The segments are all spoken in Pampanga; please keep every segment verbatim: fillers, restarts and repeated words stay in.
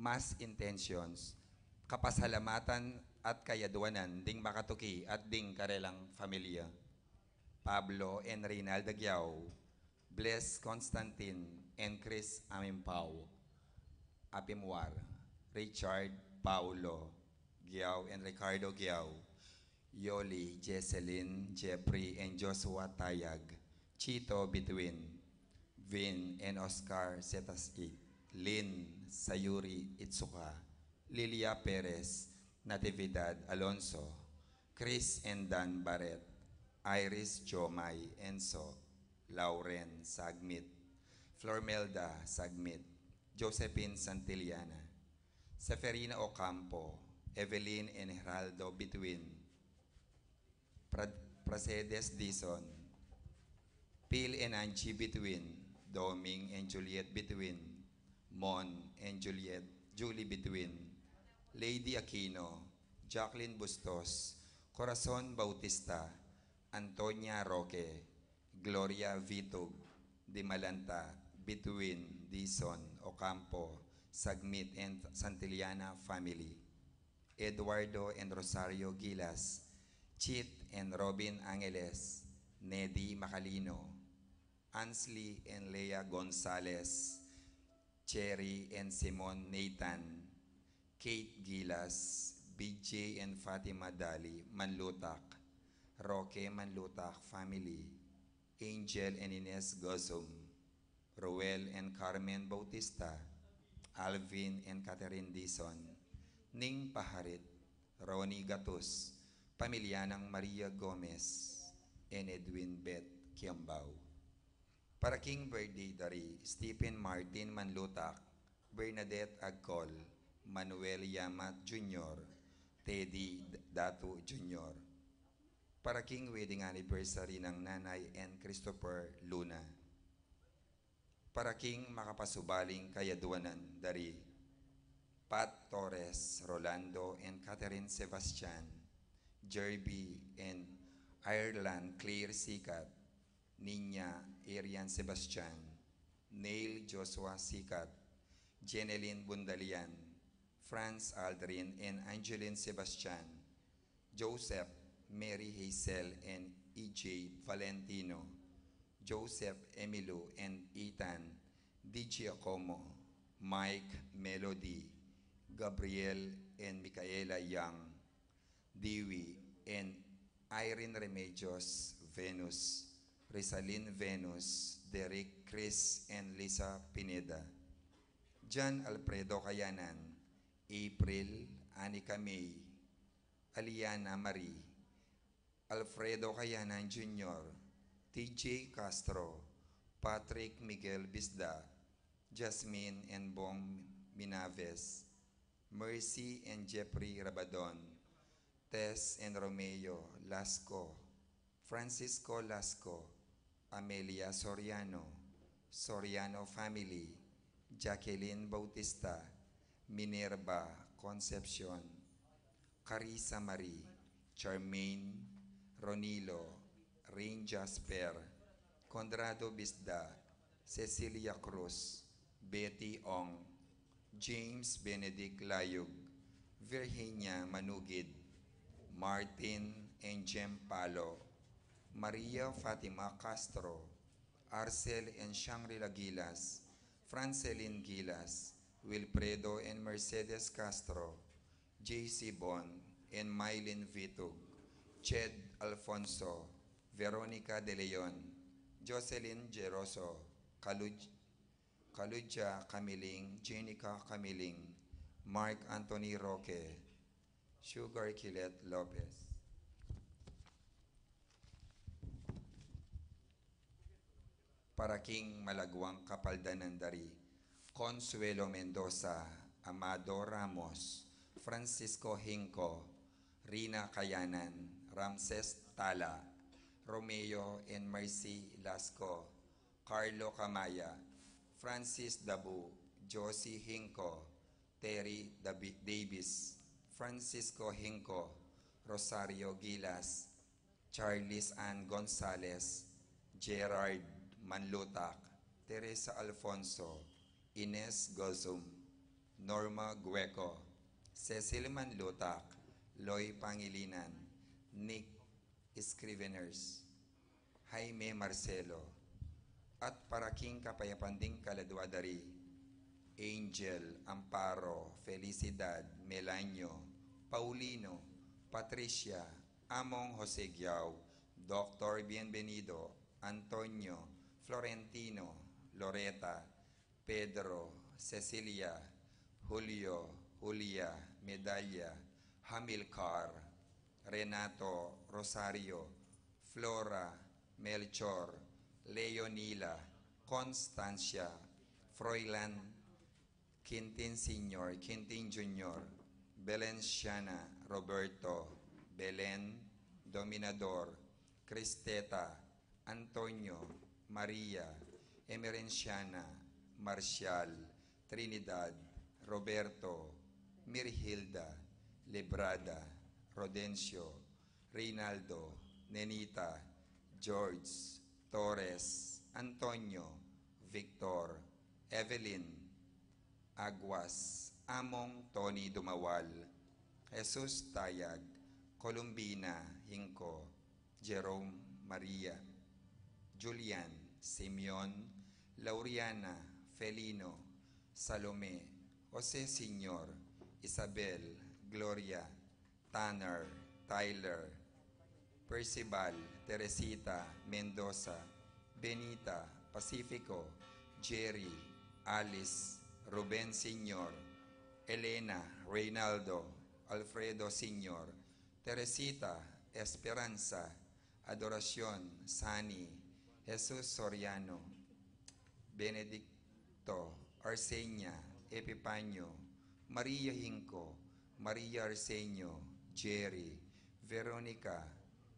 Mas intentions, kapasalamatan at kayadwanan ding makatuki at ding karelang familia. Pablo and Reynalda Giao, Bless Constantine and Chris Amimpao, Apimwar, Richard Paulo Giao and Ricardo Giao, Yoli, Jesselyn, Jeffrey and Joshua Tayag, Chito Bituin, Vin and Oscar Setasi, Lynn Sayuri Itsuka, Lilia Perez, Natividad Alonso, Chris and Dan Barret, Iris Jomay Enso, Lauren Sagmit, Flormelda Sagmit, Josephine Santillana, Seferina Ocampo, Evelyn and Heraldo Bituin, Pra-, Pracedes Dizon, Phil and Angie Bituin, Doming and Juliet Bituin, Mon and Juliet, Julie Bituin, Lady Aquino, Jacqueline Bustos, Corazon Bautista, Antonia Roque, Gloria Vitug, Dimalanta Bituin, Dizon Ocampo, Sagmit and Santillana family. Eduardo and Rosario Gilas, Chit and Robin Angeles, Nedi Macalino, Ansley and Leah Gonzalez, Cherry and Simon Nathan, Kate Gilas, B J and Fatima Dali Manlutak, Roque Manlutak family, Angel and Ines Gozum, Roel and Carmen Bautista, Alvin and Catherine Dizon, Ning Paharit, Ronnie Gatus, pamilya nang Maria Gomez, and Edwin Beth Kiambao. Para king birthday da ri Stephen Martin Manlutak, Bernadette Agcol, Manuel Yamat Junior, Teddy D-, Datu Junior. Para king wedding anniversary nang Nanay and Christopher Luna. Para king makapasubaling kayadwanan da ri Pat Torres, Rolando and Catherine Sebastian, Jerby and Ireland Claire Sikat, Niña Arian Sebastian, Neil Joshua Sikat, Jeneline Bundalian, Franz Aldrin and Angeline Sebastian, Joseph, Mary Hazel and E J Valentino, Joseph, Emilio and Ethan, D J Acomo, Mike, Melody, Gabriel and Micaela Young, Dewey and Irene Remedios, Venus, Rizalin Venus, Derek, Chris and Lisa Pineda, John Alfredo Kayanan, April, Anika May, Aliana Marie, Alfredo Kayanan Junior, T J Castro, Patrick Miguel Bisda, Jasmine and Bong Minaves, Mercy and Jeffrey Rabadon, Tess and Romeo Lasco, Francisco Lasco, Amelia Soriano, Soriano family, Jacqueline Bautista, Minerva Concepcion, Carissa Marie, Charmaine, Ronilo, Rain Jasper, Conrado Bisda, Cecilia Cruz, Betty Ong, James Benedict Layug, Virginia Manugid, Martin and Jem Palo, Maria Fatima Castro, Arcel and Shangri-La Gilas, Francelin Gilas, Wilfredo and Mercedes Castro, J C Bon and Mylene Vitug, Ched Alfonso, Veronica De Leon, Jocelyn Geroso, Kaluj-, Kaluja Camiling, Jenica Camiling, Mark Anthony Roque, Sugar Kilet Lopez. Para king malagwang kapaldanan da ri Consuelo Mendoza, Amado Ramos, Francisco Hinco, Rina Kayanan, Ramses Tala, Romeo and Mercy Lasco, Carlo Camaya, Francis Dabu, Josie Hinco, Terry Dabi-, Davis, Francisco Hinco, Rosario Gilas, Charles Ann Gonzales, Gerard Manlutak, Teresa Alfonso, Ines Gozum, Norma Gueco, Cecil Manlutak, Loy Pangilinan, Nick Scriveners, Jaime Marcelo, at para king kapayapan ding kaladua da ri, Angel, Amparo, Felicidad, Melanio, Paulino, Patricia, Among Jose Guiao, Doktor Bienvenido, Antonio, Florentino, Loreta, Pedro, Cecilia, Julio, Julia, Medalla, Hamilcar, Renato, Rosario, Flora, Melchor, Leonila, Constancia, Froilan, Quintin Senior, Quintin Junior, Belenciana, Roberto, Belen, Dominador, Cristeta, Antonio, Maria, Emerenciana, Marcial, Trinidad, Roberto, Mirhilda, Librada, Rodencio, Reynaldo, Nenita, George, Torres, Antonio, Victor, Evelyn, Aguas, Among Tony Dumawal, Jesus Tayag, Columbina Hinco, Jerome Maria, Julian, Simeon, Lauriana, Felino, Salome, Jose Senior, Isabel, Gloria, Tanner, Tyler, Percival, Teresita, Mendoza, Benita, Pacifico, Jerry, Alice, Ruben Senior, Elena, Reynaldo, Alfredo Senior, Teresita, Esperanza, Adoracion, Sani, Jesus Soriano, Benedicto, Arsenia, Epipanio, Maria Hinco, Maria Arsenio, Jerry, Veronica,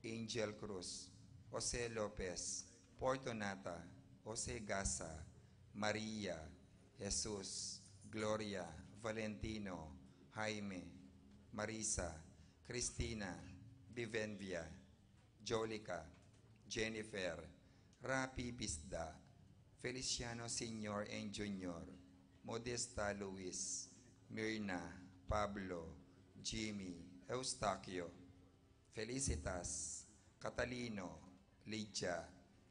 Angel Cruz, Jose Lopez, Fortunata, Jose Gasa, Maria, Jesus, Gloria, Valentino, Jaime, Marisa, Cristina, Bivenvia, Jolica, Jennifer, Rapi Bisda, Feliciano Senior and Junior, Modesta Luis, Mirna, Pablo, Jimmy, Eustaquio, Felicitas, Catalino, Lydia,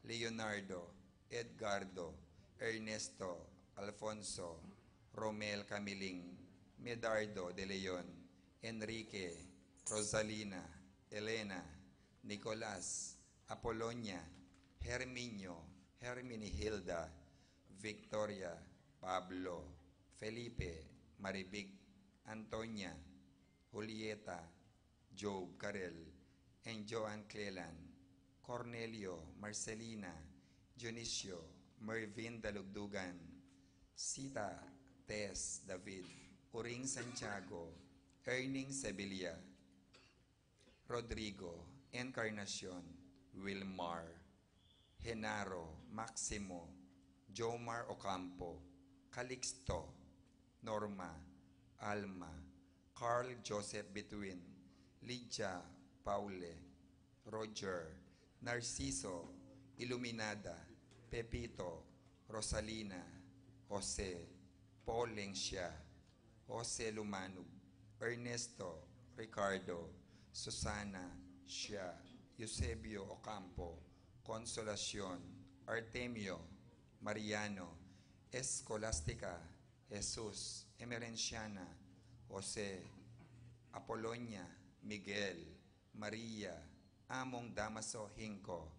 Leonardo, Edgardo, Ernesto, Alfonso, Romel Camiling, Medardo de Leon, Enrique, Rosalina, Elena, Nicolas, Apolonia, Herminio, Herminihilda, Victoria, Pablo, Felipe, Marivic, Antonia, Julieta, Job Carel, and Joan Cleland, Cornelio, Marcelina, Dionisio, Mervin Dalugdugan, Sita, Tess, David, Uring Santiago, Erning Sevilla, Rodrigo, Encarnacion, Wilmar, Genaro, Maximo, Jomar Ocampo, Calixto, Norma, Alma, Carl Joseph Between, Lydia, Paule, Roger, Narciso, Iluminada, Pepito, Rosalina, Jose, Paul Lencia, Jose Lumanug, Ernesto, Ricardo, Susana, Shia, Eusebio Ocampo, Consolacion, Artemio, Mariano, Escolastica, Jesus, Emerenciana, Jose, Apolonia, Miguel, Maria, Among Damaso Hinco,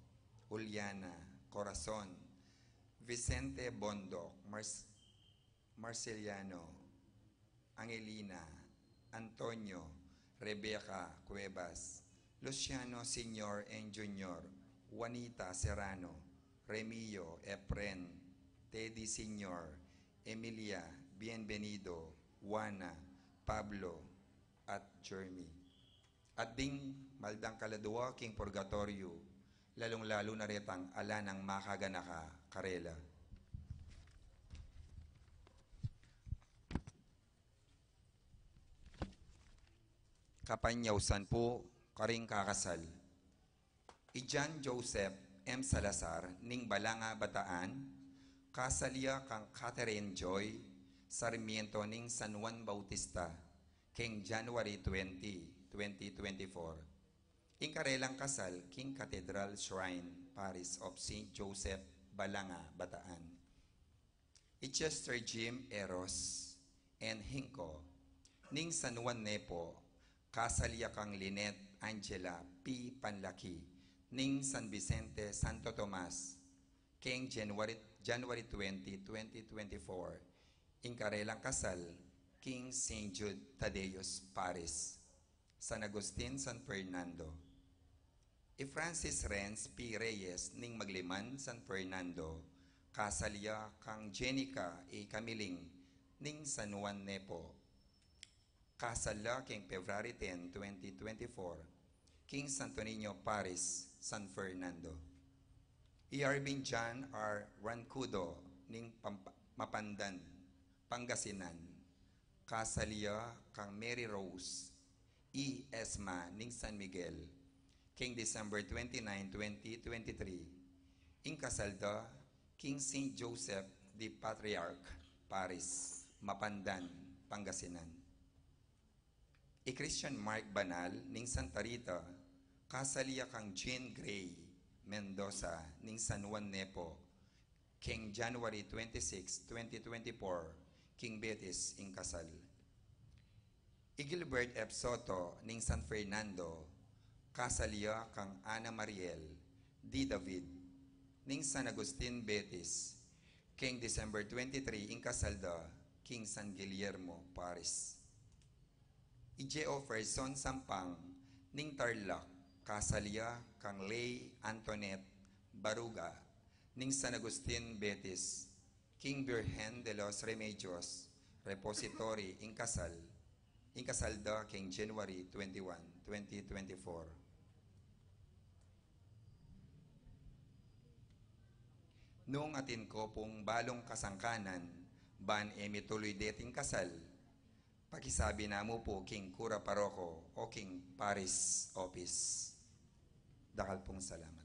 Juliana, Corazon, Vicente Bondoc, Mars-, Marceliano, Angelina, Antonio, Rebecca Cuevas, Luciano Senior and Junior, Juanita Serrano, Remio, Efren, Teddy Senior, Emilia, Bienvenido, Juana, Pablo, at Jeremy. At ding maldang kaladua king purgatoryo, lalung-lalu na retang ala nang makaganaka karela. Kapanyausan pu karing kakasal. I John Joseph M. Salazar ning Balanga Bataan, kasal ya kang Catherine Joy Sarmiento ning San Juan Bautista, king January twenty, twenty twenty-four. Ing karelang kasal king Cathedral Shrine, Parish of Saint Joseph, Balanga, Bataan. I Chester Jim Eros and Hinko, ning San Juan Nepo, kasal ya kang Lynette Angela P. Panlaki, ning San Vicente Santo Tomas, keng January, January twenty, twenty twenty-four, ing karelang kasal king Saint Jude Thaddeus Parish, San Agustin, San Fernando. I Francis Renz P. Reyes ning Magliman, San Fernando, kasal ya kang Jenica A. Camiling ning San Juan Nepo. Kasal la king February ten, twenty twenty-four, king Santo Niño Parish, San Fernando. I Arvin John R. Rancudo ning Pampa-, Mapandan, Pangasinan, kasal ya kang Mary Rose E. Esma ning San Miguel, king December twenty-nine, twenty twenty-three. Ing kasal da king Saint Joseph the Patriarch Parish, Mapandan, Pangasinan. I Christian Mark Banal ning Santa Rita, kasal ya kang Jean Grey Mendoza ning San Juan Nepo, keng January twenty-six, twenty twenty-four, king Betis ing kasal. I Gilbert F. Soto ning San Fernando, kasal ya kang Ana Mariel D. David ning San Agustin, Betis, keng December twenty-three ing kasal da king San Guillermo Parish. I Jefferson Sampang ning Tarlac, kasal ya kang Lay Antoinette Baruga ning San Agustin, Betis, king Virgen de los Remedios Repository ing kasal, ing kasal da king January twenty-one, twenty twenty-four. Nung atin ko pung balung kasangkanan, ban e mituluy deting kasal, pakisabi na mu pu king kura paroko o king parish office. Dakal pung salamat.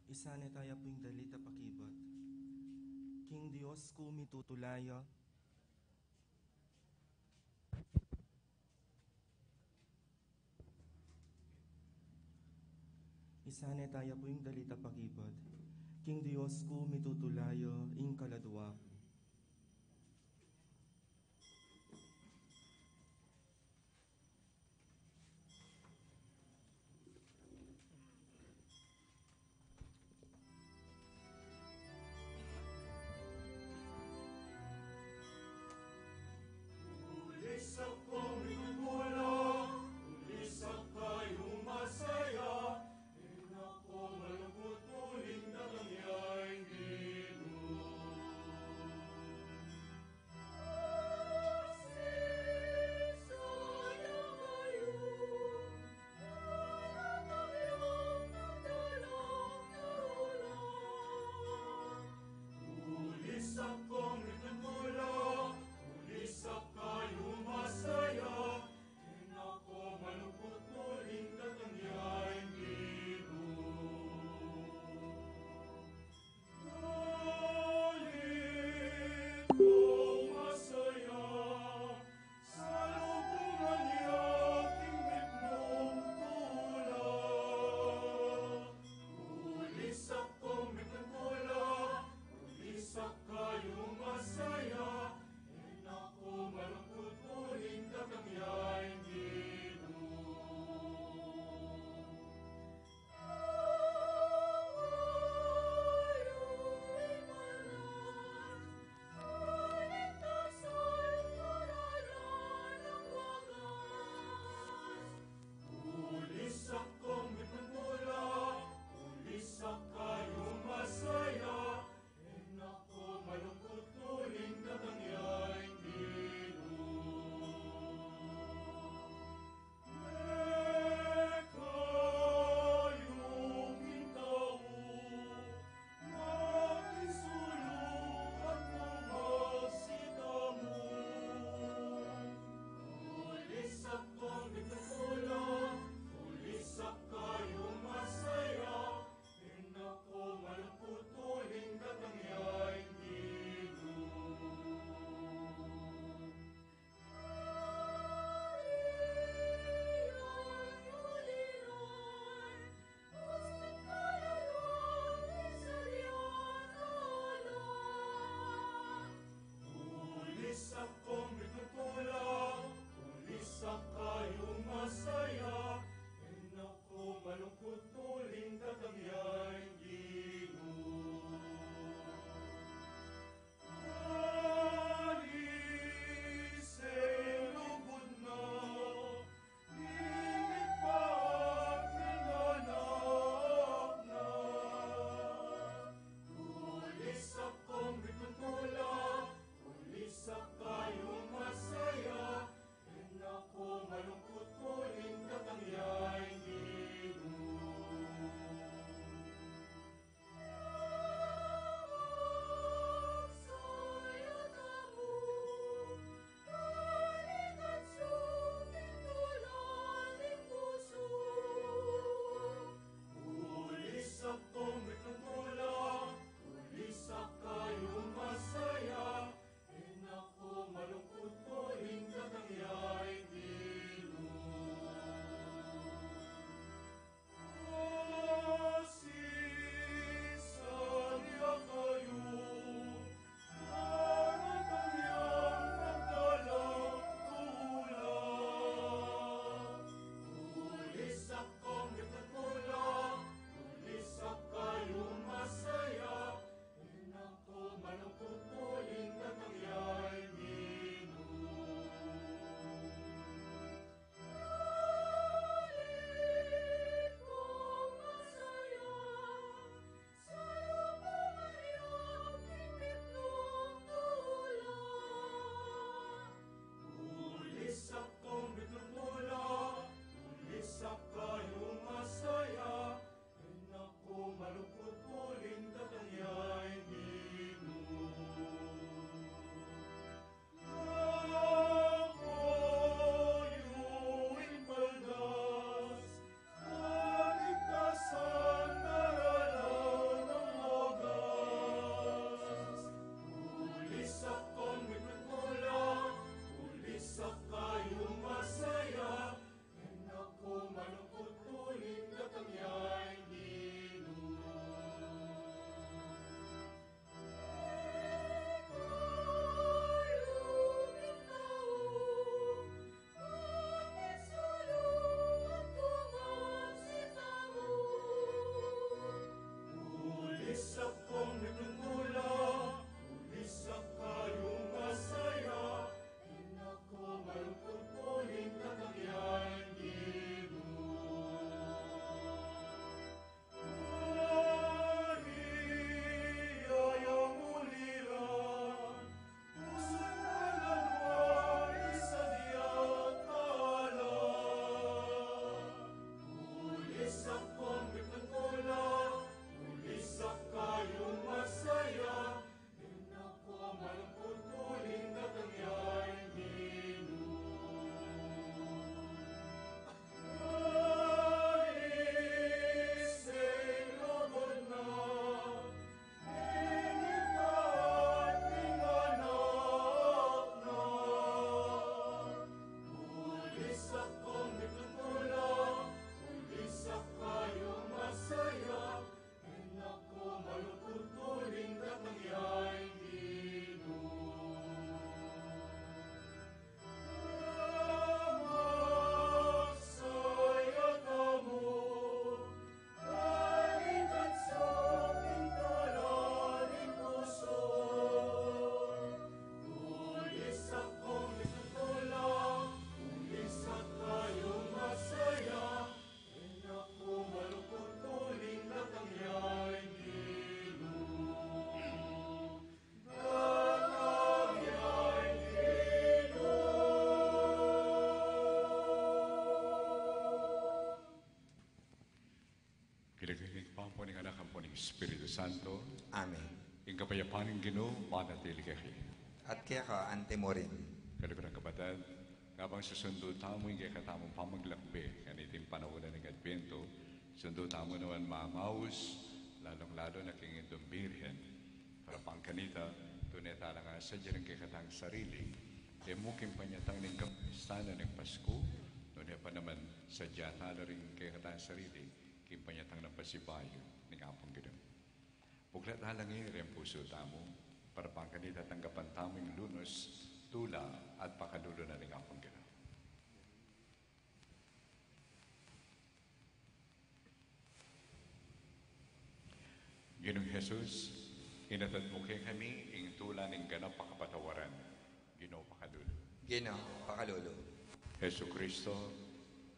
Isane taya pu ing dalit a pakibat. King Dios ku mitutulaya. Isane taya pu ing dalit a pakibat. King Dios ku mitutulaya, ing kaladua ku. Ning Anak, ampo ning Espiritu Santo. Amen. Ing kapayapan ning Ginu manatili kekayu. At keka antimurin. Kaluguran kapatad, kabang susundu tamu ing kekatamung pamaglakbe kaniting panaun ning Adbento, sundu tamu naman mamaus, lalung-lalu na king Indung Birhen. Para pang kanita, tune tala ngan sadya ring kekatang sarili, e mu king panyatang ning kapistahan ning Pasku, nune pa naman sadya tala ring kekatang sarili king panyatang nang pasibayu ning Apung Ginu. Buklat tala ngan ring pusu tamu, para pang kanita tanggapan tamu ing lunus, tula, at pakalulu na ning Apung Ginu. Ginung Jesus, inatad mu kekami ing tula ning ganap a kapatawaran. Ginu, pakalulu. Ginu, pakalulu. Jesucristo,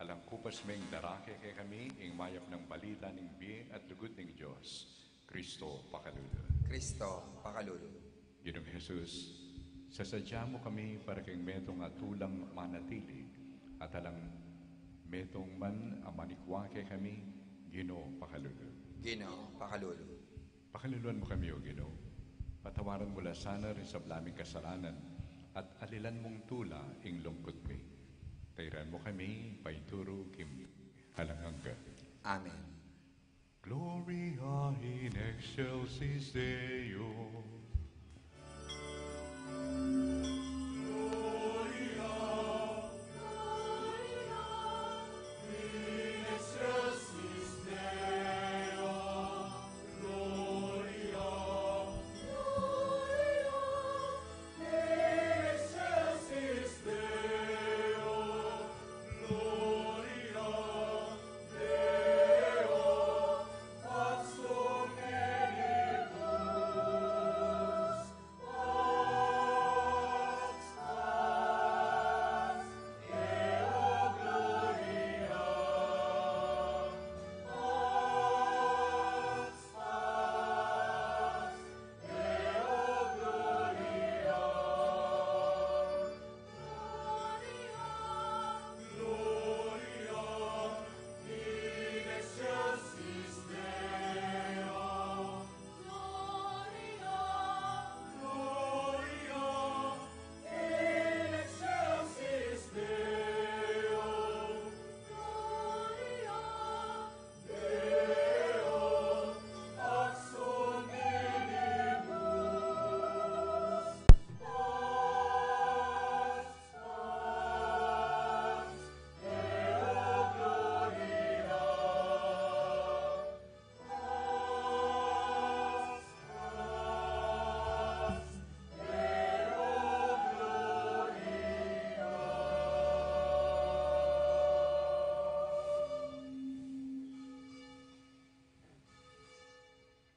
alang kupas meng darake kekami ing mayap nang balita ning bie at lugud ning Dios. Cristo, pakalulu. Cristo, pakalulu. Ginung Jesus, sasadya mu kami para king metung a tulang manatili, at alang metung man a manikwa kekami, Ginu, pakalulu. Ginu, pakalulu. Pakaluluan mu kami, O Ginu. Patawaran mu la sana ring sabla ming kasalanan, at alilan mung tula ing lungkut mi. Tairan mu kami paituru king alang angga. Amen. Gloria in excelsis Deo.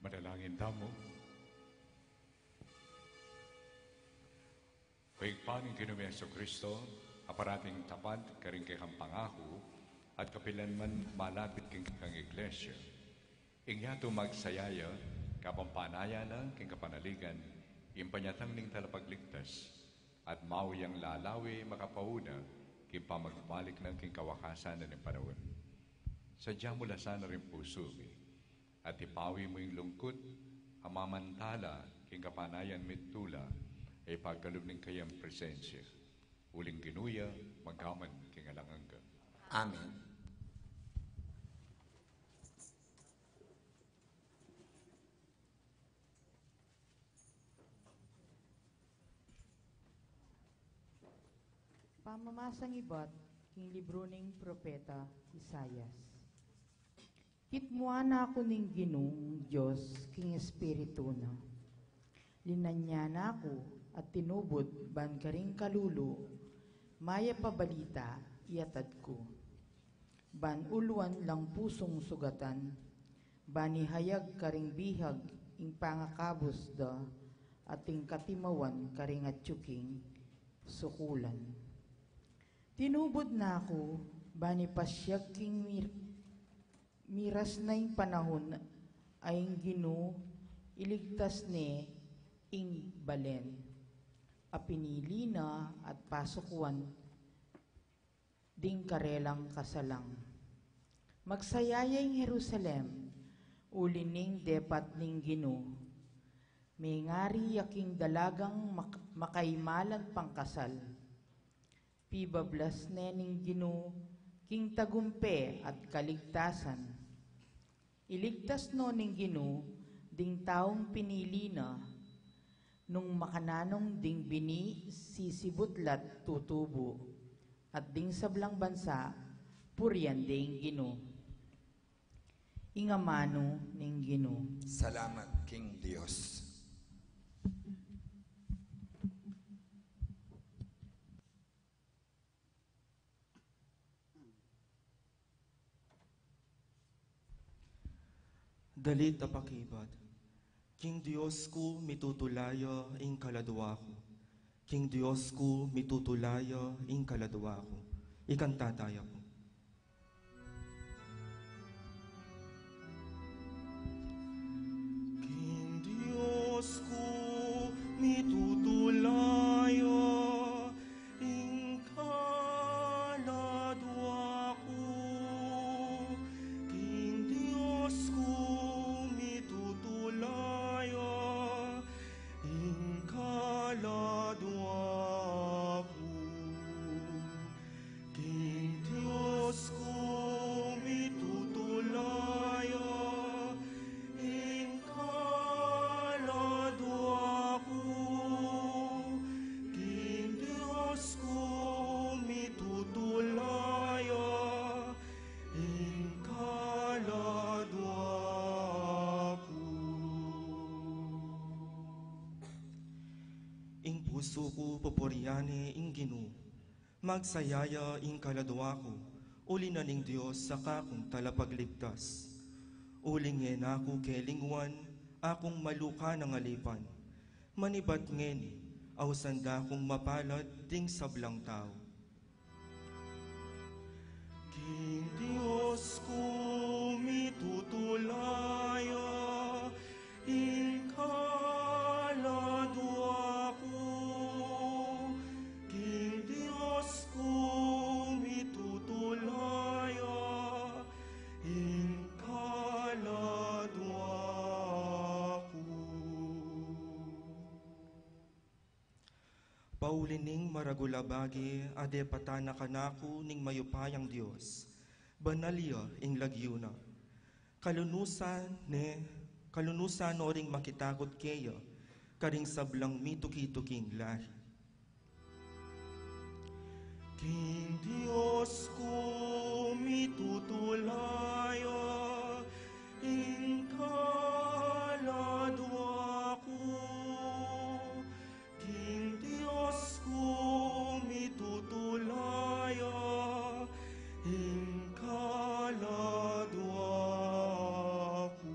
Manalangin tamu. O Ibpa ning Ginu ming Jesucristo, a parating tapat karing kekang pangaku, at kapilan man malapit king kekang Iglesia. Ing yatu magsaya ya, kabang panaya na king kapanaligan, ing panyatang ning Talapagligtas, at mau yang lalawi makapauna, king pamagbalik na king kawakasan na ning panaun. Sadya mu la sana ring pusu mi, at ipawi mu ing lungkut, a mamantala king kapanayan mi't tula, a ipagkalub ning kayang presensya. Uling Ginu ya, magpaman king alang angga. Amen. Pamamasang ibat king libru ning propeta Isaias. Kitmuan na ku ning Ginung Dios king Espiritu na. Linanyan na ku at tinubud ban karing kalulu, mayap a balita iatad ku. Ban uluan lang pusung sugatan, ban ihayag karing bihag ing pangakabus da, at ing katimawan karing atyu king sukulan. Tinubud na ku, ban ipasiag king mir-, miras na ing panahun a ing Ginu iligtas ne ing balen, a pinili na at pasukuan ding karelang kasalang. Magsaya ya ing Jerusalem, Uli ning depat ning Ginu, mengari ya king dalagang mak-, makaimalan pangkasal. Pibablas ne ning Ginu king tagumpe at kaligtasan. Iligtas no ning Ginu ding taung pinili na, nung makananung ding bini sisibut la't tutubu, at ding sablang bansa purian ding Ginu. Ing amanu ning Ginu. Salamat king Dios. Dalit a pakibat. King Dios ku mitutula ya ing kaladua ku. King Dios ku mitutula ya ing kaladua ku. Ikanta taya pu. King Dios ku mitutula ya ing kaladua ku. King Dios ku mitutula ya ing kaladua ku. King Dios ku mitutula ya ing kaladua ku. King Dios ku mitutula ya ing kaladua ku. Ing pusu ku pupurian ne ing Ginu. Magsaya ya ing kaladua ku, uli na ning Dios a kakung talapagligtas. Uling e na ku kelingwan, akung maluka nang alipan. Manibat ngeni, ausan da kung mapalad ding sablang tau. King Dios ku mitutula ya ing kaladua ku. King Dios ku mitutula ya ing kaladua ku. Pauli ning maragul a bage a depatan na kanaku ning mayupayang Dios, banal ya ing lagyu na. Kalunusan ne, kalunusan no ring makitakut keya, karing sablang mituki-tuking lahi. King Dios ku mitutula ya ing kaladua ku. King Dios ku mitutula ya ing kaladua ku.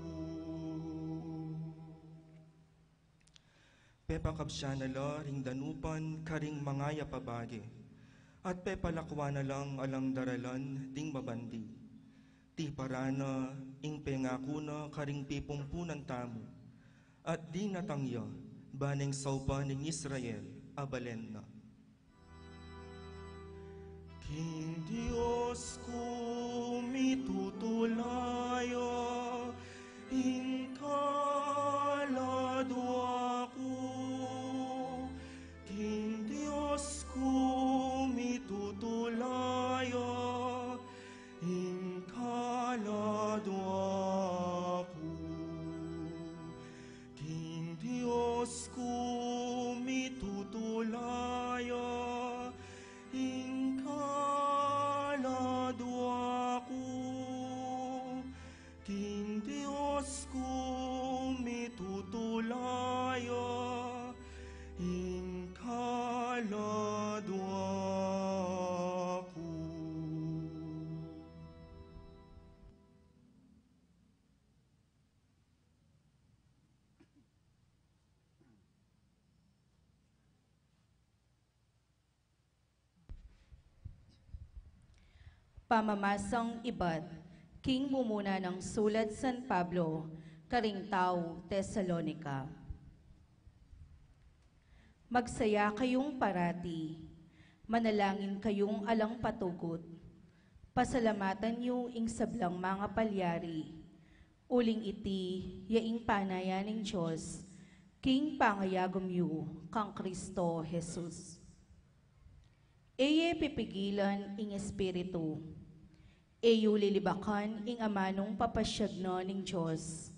Pepakabsyan na la ring danupan karing mangayap a bage, at pepalakwan na lang alang daralan ding mabandi. Tiparan na ing pengaku na karing pipumpunan tamu, at dinatang ya ba neng saupan ning Israel a balen na. King Dios ku mitutula ya ing kaladua ku. King Dios ku mitutula ya ing kaladua ku. King Dios ku mitutula ya ing kaladua ku. King Dios ku mitutula ya ing kaladua ku. Pamamasang ibat king mumuna nang sulat San Pablo karing tau Tesalonica. Magsaya kayung parati, manalangin kayung alang patugut, pasalamatan yu ing sablang mangapalyari, Uling iti ya ing panayan ning Dios king pangayagum yu kang Kristo Jesus. E ye pipigilan ing Espiritu, e yu lilibakan ing amanung papasiag na ning Dios.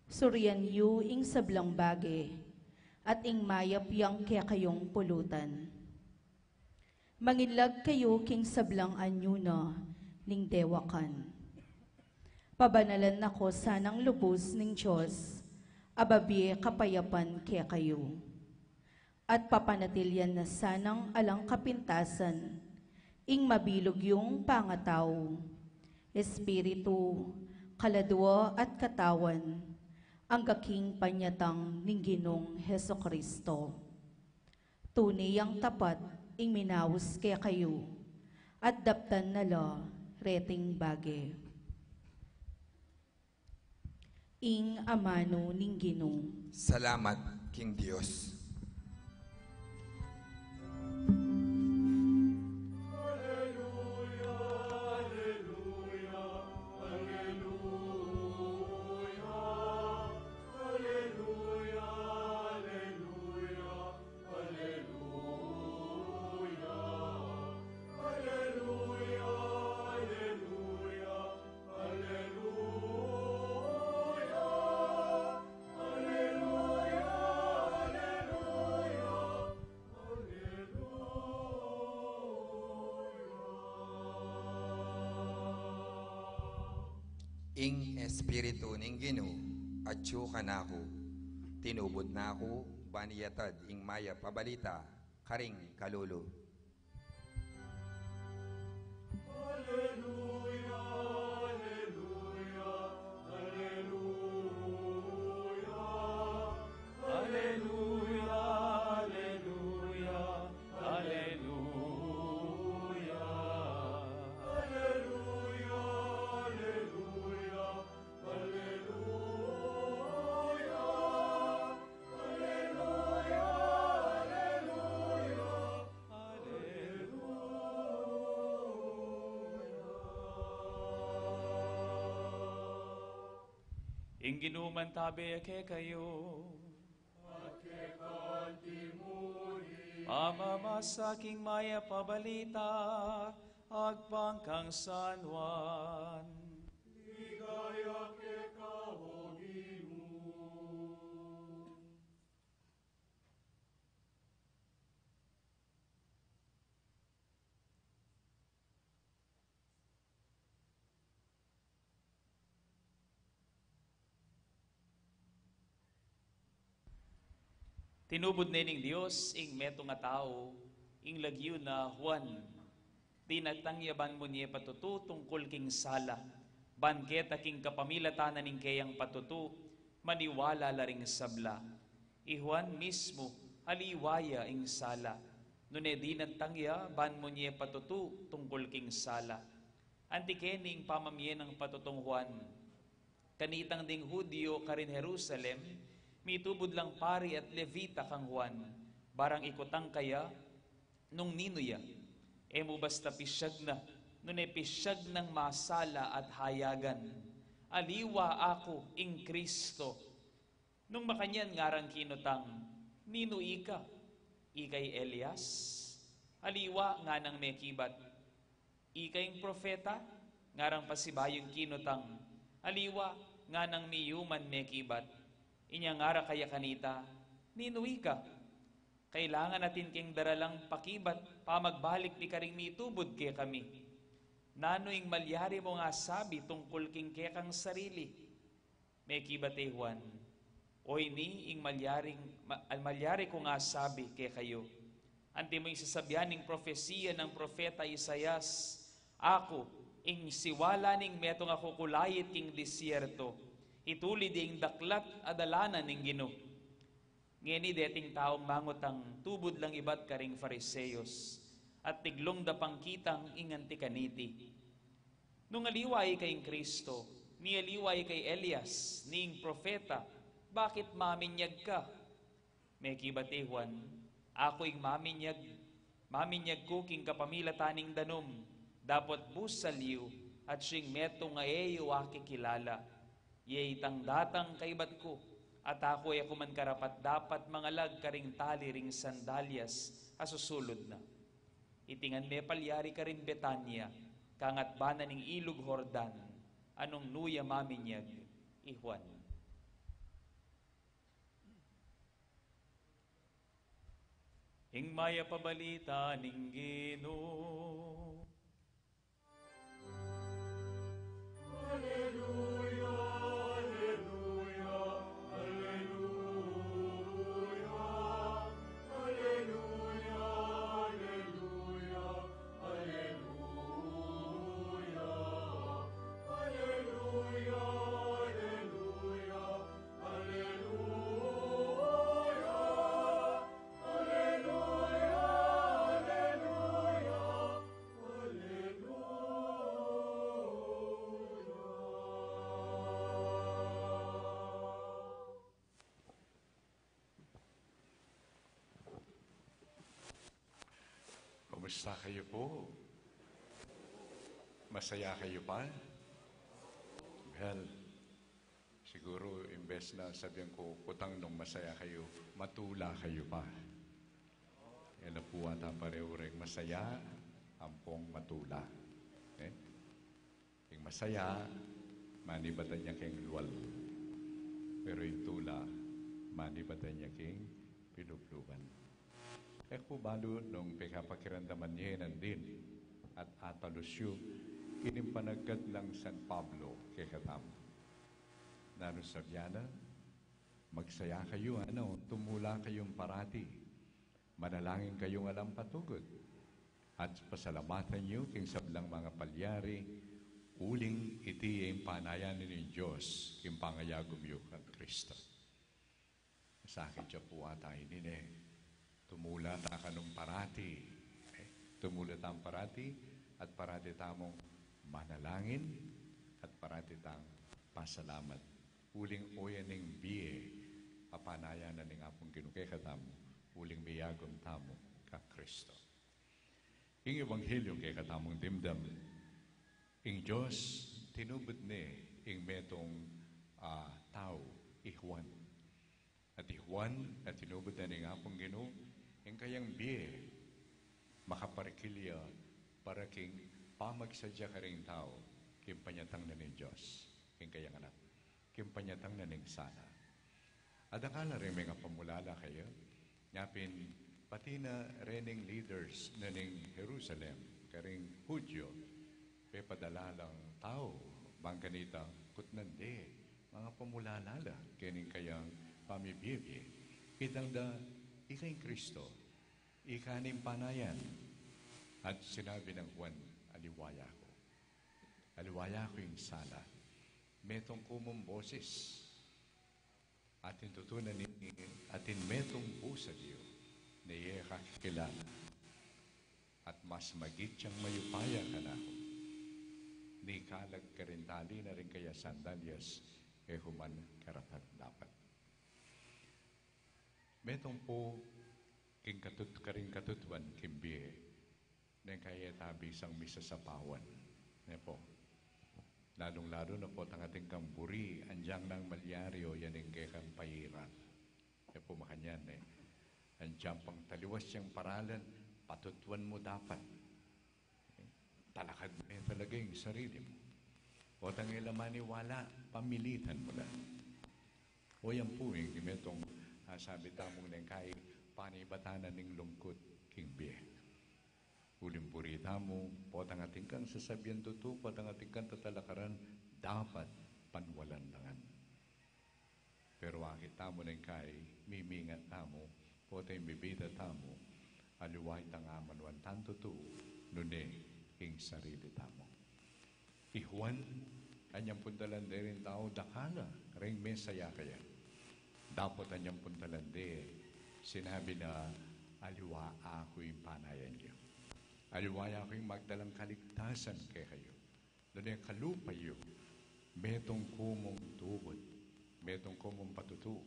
Surian yu ing sablang bage, at ing mayap yang kekayung pulutan. Manginlag kayu king sablang anyu na ning dewakan. Pabanalan na ko sanang lubus ning Dios, a babie kapayapan kekayu. At papanatilian na sanang alang kapintasan ing mabilug yung pangatau, espiritu, kaladua at katawan, angga king panyatang ning Ginung Jesucristo. Tune yang tapat ing minaus kekayu, at daptan na la reting bage. Ing amanu ning Ginu. Salamat king Dios. Ing Espiritu ning Ginu atyu kanaku, tinubud na ku ban iyatad ing mayap a balita karing kalulu. Ing Ginu mantabe kekayu. Pamamasa king mayap a balita agpang kang San Juan. Ligaya keka, O Ginu. Tinubud ne ning Dios ing metung a tau, ing lagyu na Juan. Dinatang ya ban munye patutu tungkul king sala, ban keta king kapamilatan na ning keyang patutu, maniwala la ring sabla. I Juan mismu, aliwa ya ing sala. Nune dinatang ya ban munye patutu tungkul king sala. Anti keni ing pamamie nang patutong Juan. Kanitang ding Judio karin Jerusalem, mitubud lang pari at Levita kang Juan, barang ikutang kaya nung ninu ya. E mu basta pisyag na, nune pisyag nang masala at hayagan. Aliwa aku ing Kristo. Nung makanyan ngarang kinutang, "Ninu ika? Ika i Elias?" Aliwa nganang mekibat, "Ika ing propeta?" Ngarang pasibayung kinutang, aliwa nganang miyuman mekibat. Inya ngara kaya kanita, "Ninu ika? Kailangan atin keng daralang pakibat pamagbalik mi karing mitubud kekami. Nanu ing malyari mung asabi tungkul king kekang sarili?" Mekibat i Juan, "Oyni ing malyaring, ma-, malyari kung asabi kekayu. Anti mu ing sasabian ning profesiya nang propeta Isaias, 'Aku, ing siwala ning metung a kukulait king disyerto, itulid ya ing daklat a dalanan ning Ginu.'" Ngeni deting taung mangutang tubud lang ibat karing Fariseos, at tiglung da pang kitang ing anti kaniti, "Nung aliwa ika ing Kristo, ni aliwa ika i Elias, ni ing propeta, bakit maminyag ka?" Mekibat i Juan, "Aku ing maminyag, maminyag ku king kapamilatan ning danum, dapot busal yu, at siyang metung a e yu akikilala." Iya itang datang kaibat ku, at aku e ku man karapat-dapat mangalag karing tali ring sandalyas a susulud na. Iti ngan mepalyari karin Betania, kangatbanan ning ilug Jordan, a nung nu ya maminyag i Juan. Ing mayap a balita ning Ginu. Aleluya, aleluya, aleluya, aleluya, aleluya, aleluya, aleluya, aleluya, aleluya, aleluya, aleluya, aleluya. Kumusta kayo po? Masaya kayo pa? Well, siguro imbes na sabihan ko, "Kutang nung masaya kayo," matula kayo pa. E la pu ata pareho ring masaya ampong matula. Eh? Ing masaya, manibatan ya king lual. Pero ing tula, manibatan ya king pilubluban. E ku balu nung pekapakiramdaman ye nandin at atalus yu ining panagat nang San Pablo kekatamu. Nanu sabian na, "Magsaya kayu, ano, tumula kayung parati. Manalangin kayung alang patugut. At pasalamatan yu king sablang mangapalyari, uling iti ya ing panayan ning Dios king pangayagum yu kang Kristo." Masakit ya pu ata ini, ne. Tumula ta kanu parati. Eh, tumula tang parati, at parati tamung manalangin, at parati tang pasalamat. Uling oyan ning bie a panayan na ning Apung Ginu kekatamu, uling miyagum tamu kang Kristo. Ing ebanghelyo kekatamung dimdam, ing Dios tinubud ne ing metung, ah, tau, i Juan. At i Juan a tinubud na ning Apung Ginu, ing kayang bie makaparikil ya para king pamagsadya karing tau king panyatang na ning Dios, king kayang anak, king panyatang na ning sala. Adakal la ring mengapamulala kaya, nyapin pati na rening leaders na ning Jerusalem, karing Hudyo, pepadala lang tau, bang kanita, kutnan de, mangapamulala la kening kayang pamibie-bie. Itang da, ika ing Kristo, ika ning panayan. At sinabi nang Juan, aliwa ya ku. Aliwa ya ku ing sala. Metung ku mung boses. Atin tutu na nini, atin metung boses yu, ne ye kakilala. At mas magit yang mayupaya kanaku, nikalag karin tali na ring kaya sandalyas, e ku man karapat-dapat. Metung pu king katut-, karing katutuan king bie, neng kaya e ta bisang misasapawan. Ne pu. Lalung-lalu na pu tang atin kang buri, anjang nang malyari o yan ing kekang pairan. E pu makanyan, e. Anjang pang taliwas yang paralan, patutuan mu dapat. Talakad me talaga ing sarili mu. Potang e la maniwala, pamilitan mu la. O yan pu ing metung, ah, sabi tamung neng kai, panibatan na ning lungkut king bie. Uling buri tamu, potang atin kang sasabian tutu, potang atin kang tatalakaran, dapat panwalan dangan. Pero akit tamu neng kai, mimingat tamu, potang bibida tamu, aliwa itang amanuan tang tutu, nune ing sarili tamu. I Juan, anyang puntalan de ring tau, dakal la ring mesaya kaya. Dapot anyang puntalan de, sinabi na, aliwa aku ing panayan yu. Aliwa aku ing magdalang kaligtasan kekayu. Nune kalupa yu, metung ku mung tubud, metung ku mung patutu,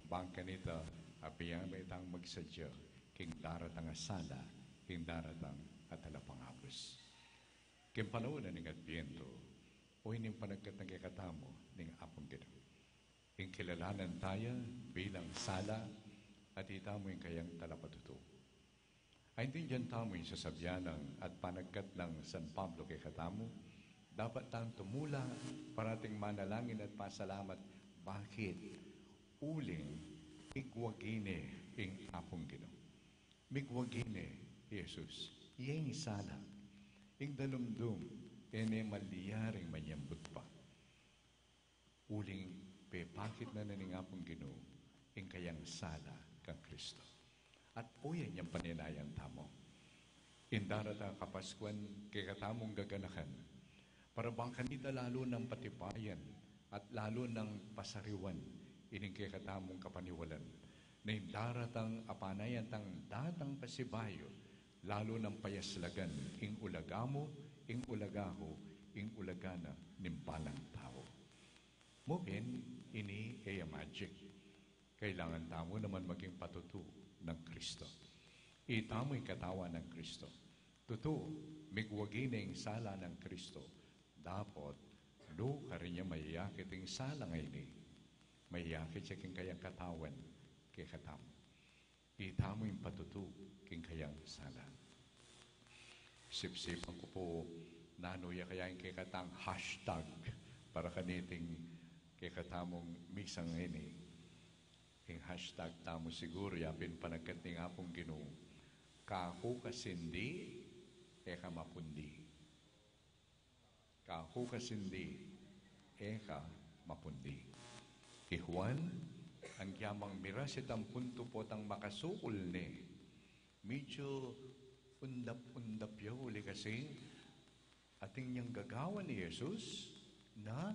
bang kanita, apiya me tang magsadya, king daratang a sala, king daratang a talapangabus. King panaun na ning Adbientu, O ining panagkat na kekatamu ning Apung Ginu. Ing kilalanan taya bilang sala, at itamu ing kayang talapatutu. Aintindian tamu ing sasabian nang at panagkat nang San Pablo kekatamu, dapat tang tumula, parating manalangin at pasalamat. Bakit? Uling migwagi ne ing Apung Ginu. Migwagi ne i Jesus. Iya ing sala. Ing dalumdum, e ne malyaring manyambut pa. Uling pepakit na na ning Apung Ginu ing kayang sala kang Kristo. At oyan yang paninayan tamu. Ing daratang a Kapaskuan kekatamung gaganakan, para bang kanita lalu nang patibayan at lalu nang pasariwan ining kekatamung kapaniwalan, na ing daratang a panayan tang datang pasibayu, lalu nang payaslagan ing ulaga mu, ing ulaga ku, ing ulaga na ning balang tau. Mu pin, ini e ya magic. Kailangan tamu naman maging patutu nang Kristo. Itamu ing katawan nang Kristo. Tutu, migwagi ne ing sala nang Kristo. Dapot, nu karin ya mayayakit ing sala ngeni? Mayayakit ya king kayang katawan kekatamu. Itamu ing patutu king kayang sala. Sipsipan ku pu, nanu ya kaya ing kekatang hashtag para kaniting kekatamung misa ngeni. Ing hashtag tamu siguru ya pin panagkat ning Apung Ginu, kaku ka sindi, e ka mapundi. Kaku ka sindi, e ka mapundi. I Juan, agyang miras itang puntu potang makasukul ne, medyu undap-undap ya uli kasi atin yang gagawan i Jesus na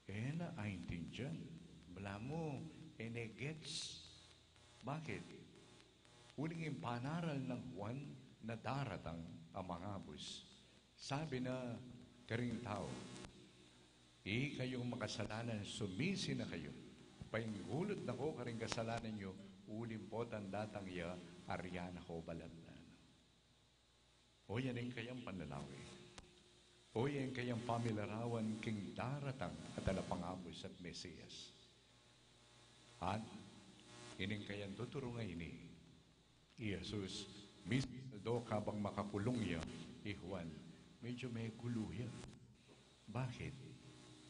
e na aintindian. Balamu, e ne gets. Bakit? Uling ing panaral nang Juan na daratang a mangabus. Sabi na karing tau, "Ikayung makasalanan, sumisi na kayu. Paingulut na ko karing kasalanan yu, uling potang datang ya, aryan na ko balat na." O yan ing kayang panlalawe. O yan ing kayang pamilarawan king daratang a talapangabus at Mesias. At ining kayang tuturu ngeni, i Jesus, mismo do kabang makakulung ya i Juan, medyu megulu ya. Bakit?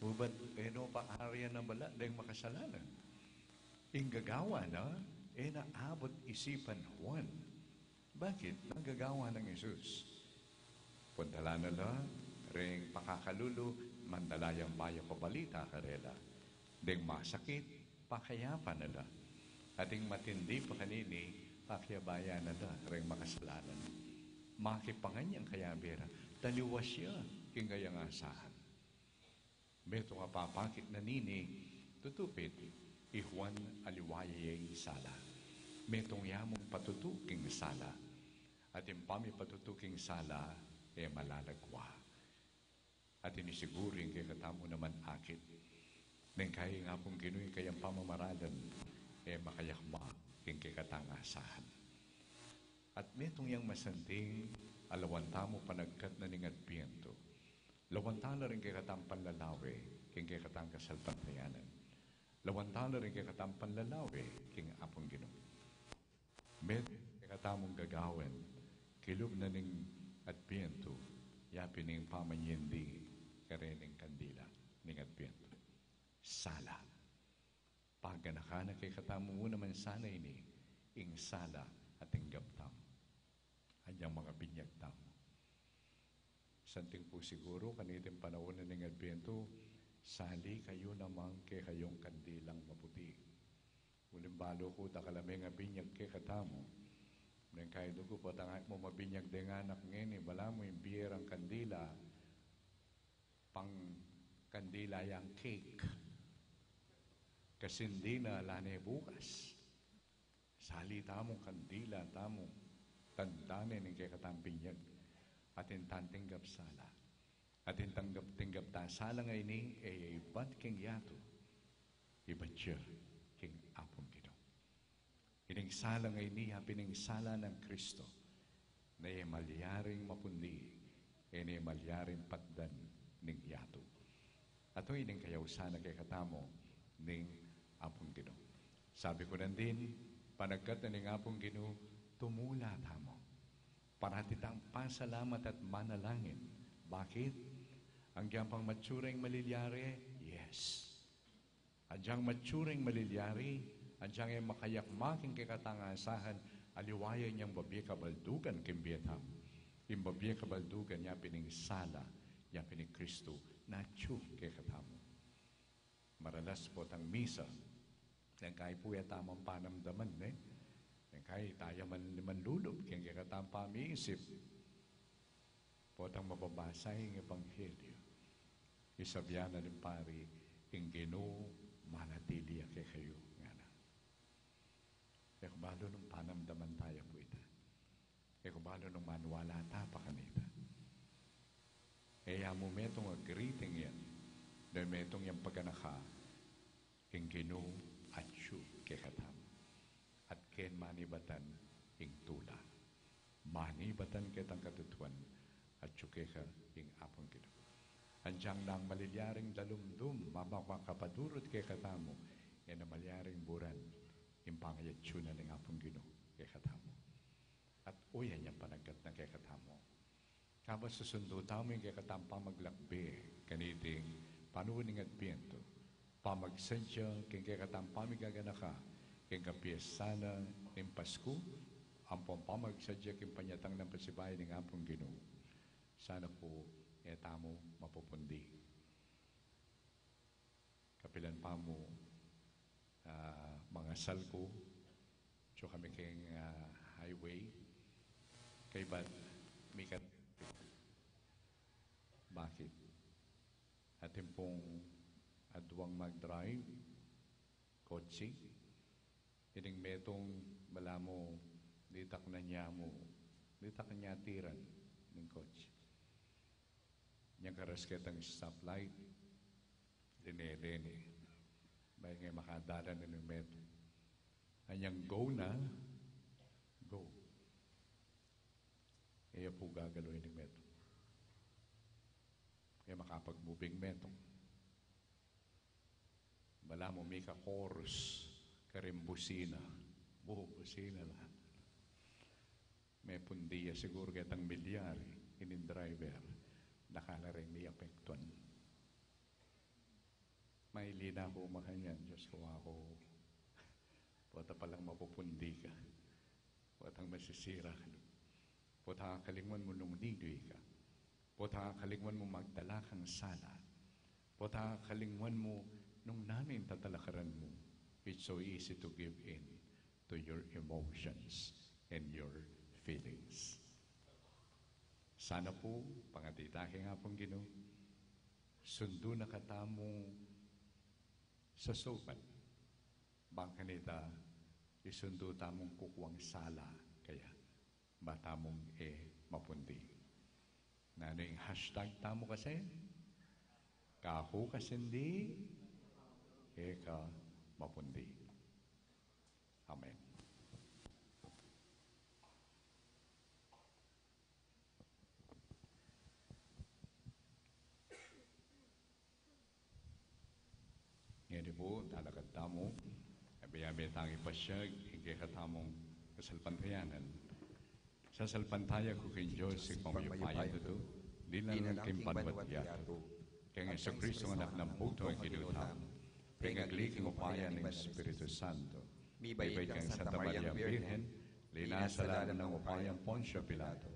Ubat e no pa aryan a balat deng makasalanan. Ing gagawan na, e na abut isipan Juan. Bakit? Nanu ing gagawan nang Jesus? Puntalan na la ring pakakalulu, mandalan yang mayap a balita karela. Deng masakit, pakayapan na la. At ding matindi pa kanini, pakiabayan na la ring makasalanan. Makipangan yang kayabe ra, taliwas ya king kayang asahan. Metung a papakit na nini, tutu pin, i Juan aliwa ya ing sala. Metung ya mung patutu king sala. At ing pamipatutu king sala, e malalagwa. At ini siguru ing kekatamu naman akit. Neng kaya ing Apung Ginu ing kayang pamamaralan, e makayakma king kekatang asahan. At metung yang masanting a lawan tamu panagkat na ning Adbientu. Lawan tala ring kekatang panlalawe king kekatang kasalpantayanan. Lawan tala ring kekatang panlalawe king Apung Ginu. Metung kekatamung gagawan kilub na ning Adbientu, ya pin ing pamanyindi karening kandila ning Adbientu. Sala. Paganakan na kekatamu mu naman sana ini, ing sala a tinggap tamu. Anyang mangabinyag tamu. Santing pu siguru, kaniting panaun na ning Adbientu, sali kayu naman kekayung kandilang maputi. Uling balu ku, dakal a mengabinyag kekatamu. Neng kaya dugu, potang mu mabinyag deng anak ngeni, balamu ing bie rang kandila, pang kandila yang cake. Kasindi na la ne bukas. Sali tamu, kandila tamu, tanda ne ning kekatang binyag. Atin tang tinggap sala. Atin tanggap, tinggap tang sala ngeni, e ya ibat king yatu. Ibat ya king Apung Ginu. Ining sala ngeni, ya pin ing sala nang Kristo, na e malyaring mapundi, e ne malyaring patdan ning yatu. At ito ing kayausan na kekatamu ning Apung Ginu. Sabi ku nandin, panagkat na ning Apung Ginu, tumula tamu. Parati tang pasalamat at manalangin. Bakit? Agyang pang mature ing malilyari, yes. Agyang mature ing malilyari, agyang e makayakma king kekatang asahan, aliwa ya inyang babie kabaldugan king bie tamu. Ing babie kabaldugan ya pin ing sala, ya pin i Kristu, na atyu kekatamu. Maralas potang misa, keng kai pu e tamung panamdaman, ne? Keng kai taya man, manlulub king kekatang pamiisip. Potang mababasa ing ebanghelyu, isabyan na ning pari, ing Ginu manatili ya kekayu, ngana. E ku balu nung panamdaman taya pu ita. E ku balu nung maniwala ta pa kanita. E ya mu metung a greeting yan, nune metung yang paganaka, ing Ginu atyu kekatamu. At keng manibatan ing tula. Manibatan ketang katutuan, atyu keka ing Apung Ginu. Agyang nang malilyaring dalumdum, mama, makapadurut kekatamu, e na malyaring buran, ing pangayatyu na ning Apung Ginu kekatamu. At uyan yang panagkat na kekatamu. Kabang susundu tamu ing kekatang pamaglakbe, kaniting panaun ning Adbyento, pamagsadya king kekatang pamigaganaka king kapiestan na ning Pasku, ampong pamagsadya king panyatang nang pasibayu ning Apung Ginu. Sana pu e tamu mapupundi. Kapilan pa mu, ah, mangasal ku, atyu kami keng, ah, highway. Kaybat mikat-, bakit? Atin pung aduang mag-drive, kotse. Ining metung, balamu, ditak na nya mu, ditak na nya tiran ning kotse. Inyang karas ketang stoplight, dine-dine. Ba, e makadalan ining metung. Anyang go na, go. E ya pu gagalu ining metung. E makapag-move ing metung. Balamu mika-chorus karing busina. Bu, busina la. Mepundi ya siguru ketang milyari ining driver. Dakal la ring miapektuan. Mailina ku makanyan, Diyos ku, aku. Pota palang mapupundi ka. Potang masisira ka. Pota kakalingwan mu nung ninu ika. Pota kakalingwan mu magdala kang sala. Pota kakalingwan mu nung nanu ing tatalakaran mu. It's so easy to give in to your emotions and your feelings. Sana pu, pangadi ta keng Apung Ginu, sundu na katamu sasuban. Bang kanita, isundu tamung kukuang sala kaya, ba tamung e mapundi. Nanu ing hashtag tamu kasi? Kaku kasindi, e ka mapundi. Amen. Ngeni pu, talakad tamu, abe-abe tang ipasiag ing kekatamung kasalpantayanan. Sasalpantaya ku king Dios, Ibpang mayupayang tutu, dinan king banwa't yatu, kang Jesucristo, Anak nang bugtung Ginu tamu, pengagli king upaya ning Espiritu Santo, mibait kang Santa Mariang Birhen, linasa lalam ning upayang Poncio Pilato,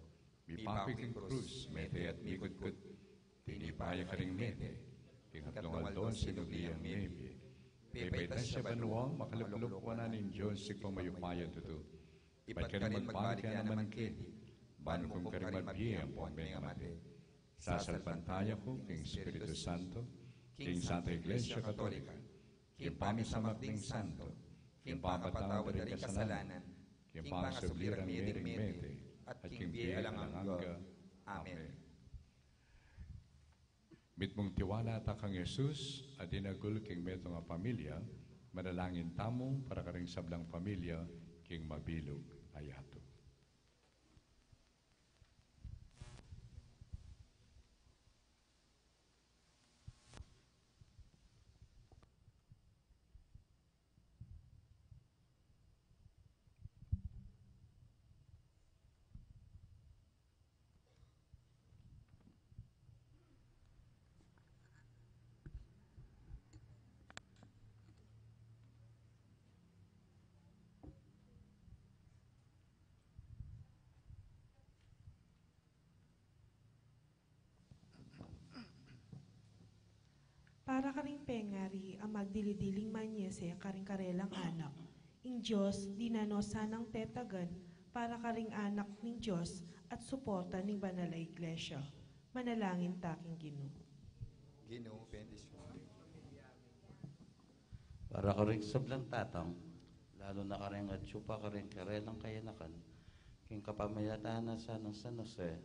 mipaku king krus, mete at mikutkut, tinipa ya karing mete, king katlung aldo sinubli yang mebie. Pepaitas ya banua, makalukluk wanan ning Dios Ibpang mayupaya tutu. Ibat karin magbalik ya naman keti, ban ukum karing mabie ampong mengamate. Sasalpantaya ku king Espiritu Santo, king Santa Iglesia Katolika, king pamisamak ding santo, king papatawad da ring kasalanan, king pangasubli rang mie ding mete, at king bie alang angga. Amen. Mitmung tiwala ta kang Jesus a dinagul king metung a pamilya, manalangin tamu para karing sablang pamilya king mabilug a yatu. Karing pengari a magdili-diling manyese karing karelang anak, ing Dios dinan no sanang tetagan para karing anak ning Dios at suporta ning banal a iglesia. Manalangin ta king Ginu. Ginu, bendisyunan. Para karing sablang tatang, lalu na karing atyu pa karing karelang kayanakan, king kapamilatan na sanang San Jose,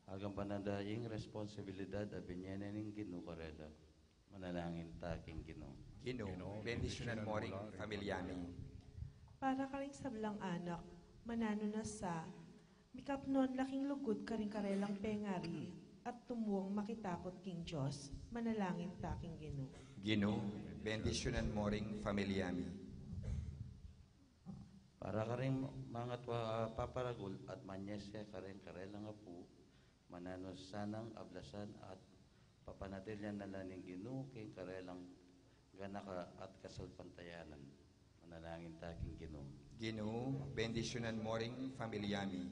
agapan na da ing responsibilidad a binye na ning Ginu karela. Manalangin ta king Ginu. Ginu, bendisyunan mo ring familia mi. Para karing sablang anak, mananu na sa, mikapnon la king lugud karing karelang pengari, at tumuang makitakut king Dios. Manalangin ta king Ginu. Ginu, bendisyunan mo ring familia mi. Para karing mangatua a paparagul at manyese karing karelang apu, mananu sanang ablasan at papanatilian na la ning Ginu king karelang ganaka at kasalpantayanan. Manalangin ta king Ginu. Ginu, bendisyunan mo ring familia mi.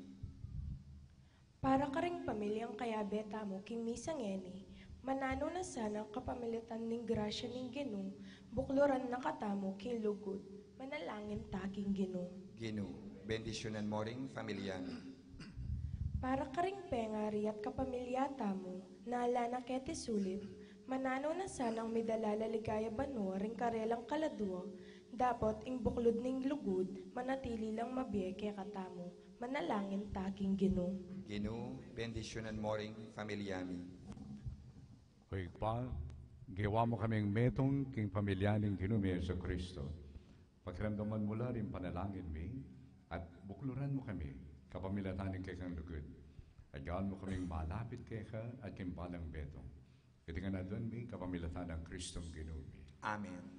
Para karing pamilyang kayabe tamu king misa ngeni, mananu na sanang kapamilatan ning grasya ning Ginu, bukluran na katamu king lugud. Manalangin ta king Ginu. Ginu, bendisyunan mo ring familia mi. Para karing pengari at kapamilya tamu, na ala na keti sulip, mananu na sanang midala la ligaya banua ring karelang kaladua, dapot ing buklud ning lugud, manatili lang mabie kekatamu. Manalangin ta king Ginu. Ginu, bendisyunan mo ring familia mi. O Ibpa, gewa mu kaming metung king pamilya ning Ginu mi Jesucristo. Pakiramdaman mu la ring panalangin mi, at bukluran mu kami, kapamilatan ning kekang lugud. At gawan mu kaming malapit keka at king balang metung. Iti ngan aduan mi, kapamilatan nang Kristong Ginu mi. Amen.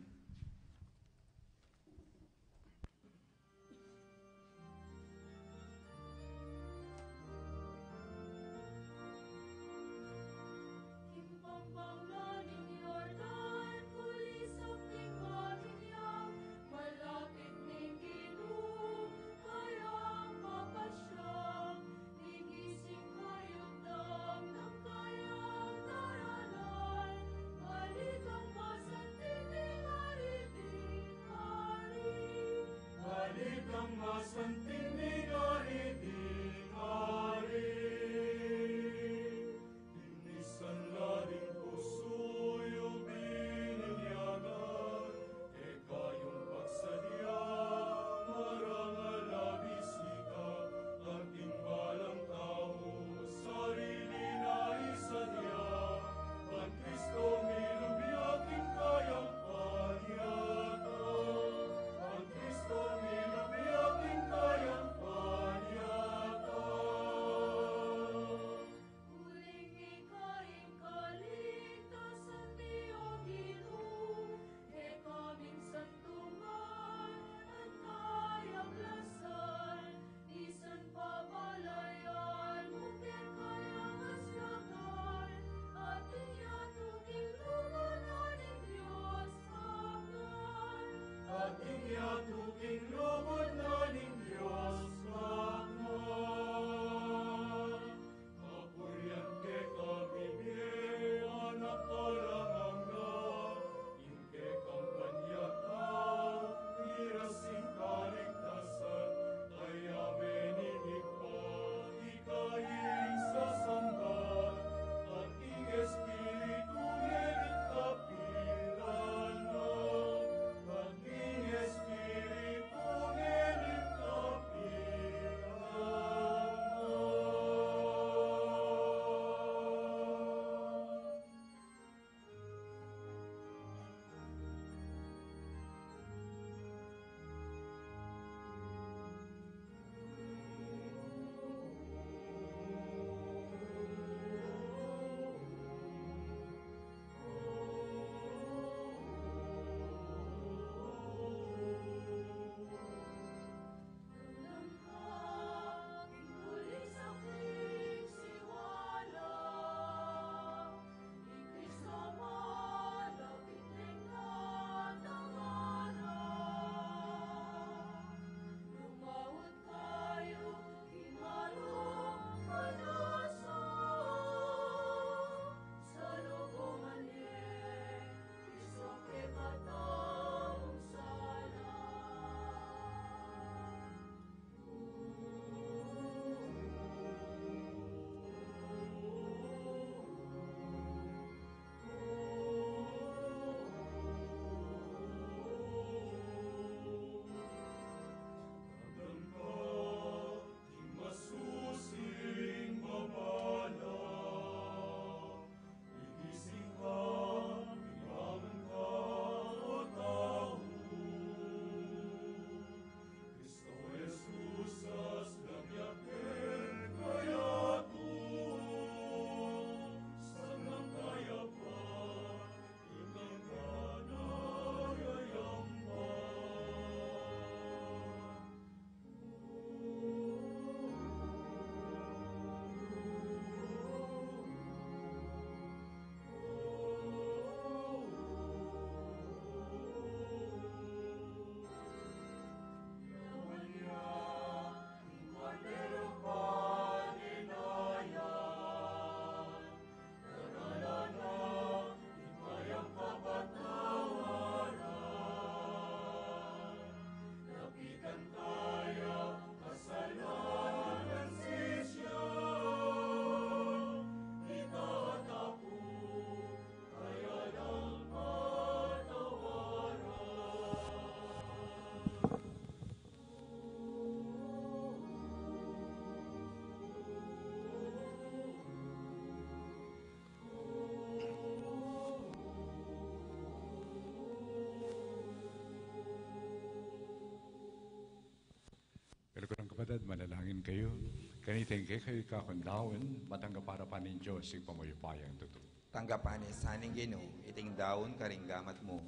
Kapatad, manalangin kayu. Kanita ing kekayu ikakung daun, matanggap ya pa ning Dios Ibpang mayupayang tutu. Tanggapan na sana ning Ginu iting daun karing gamat mu,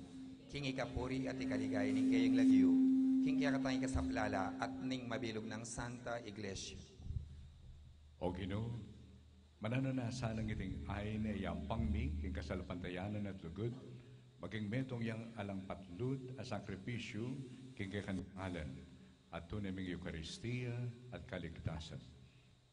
king ikapuri at ikaligaya ning keyang lagyu, king kekatang ikasaplala at ning mabilug nang Santa Iglesia. O Ginu, mananu na sanang iting ain a iyampang mi king kasalpantayanan at lugud, maging metung yang alang patlut a sakripisyu king kekang ngalan, at tune ming Eukaristia at kaligtasan.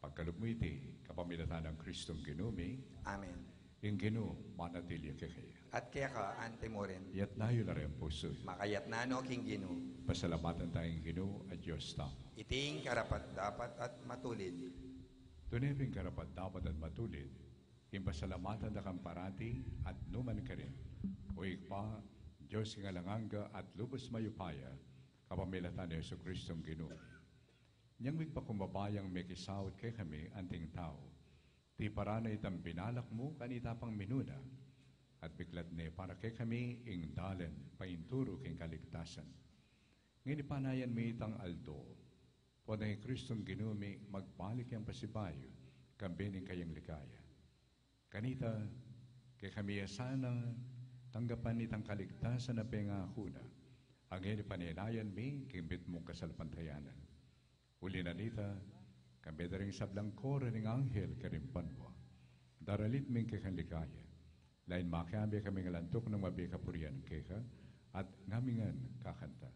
Pagkalub mu iti kapamilatan nang Kristong Ginu mi. Amen. Ing Ginu manatili ya kekayu. At keka anti mu rin. Iyatas yu la reng pusu yu. Makayatas no king Ginu. Pasalamatan taya ing Ginu a Dios tamu. Iti ing karapat-dapat at matulid. Tune pin karapat-dapat at matulid ing pasalamatan da kang parati at nu man karin, O Ibpa, Dios king alang angga at lubus mayupaya, kapamilatan nang Jesucristong Ginu mi. Inyang migpakumbaba yang mekisaut kekami anting tau, tiparan na itang binalak mu kanita pang minuna, at biklat ne para kekami ing dalan paintulu king kaligtasan. Ngeni panayan mi itang aldo, potang i Kristong Ginu mi magbalik yang pasibayu, kambe ning kayang ligaya. Kanita, kekami ya sana tanggapan itang kaligtasan a pengaku na, a ngeni panenayan mi king mitmung kasalpantayanan. Uli na nita, kambe da ring sablang koro ning anghel karing banua, daralit mi ing kekang ligaya. Lain makiabe kami king lantuk nang mabie kapurian keka, at ngamingan kakanta.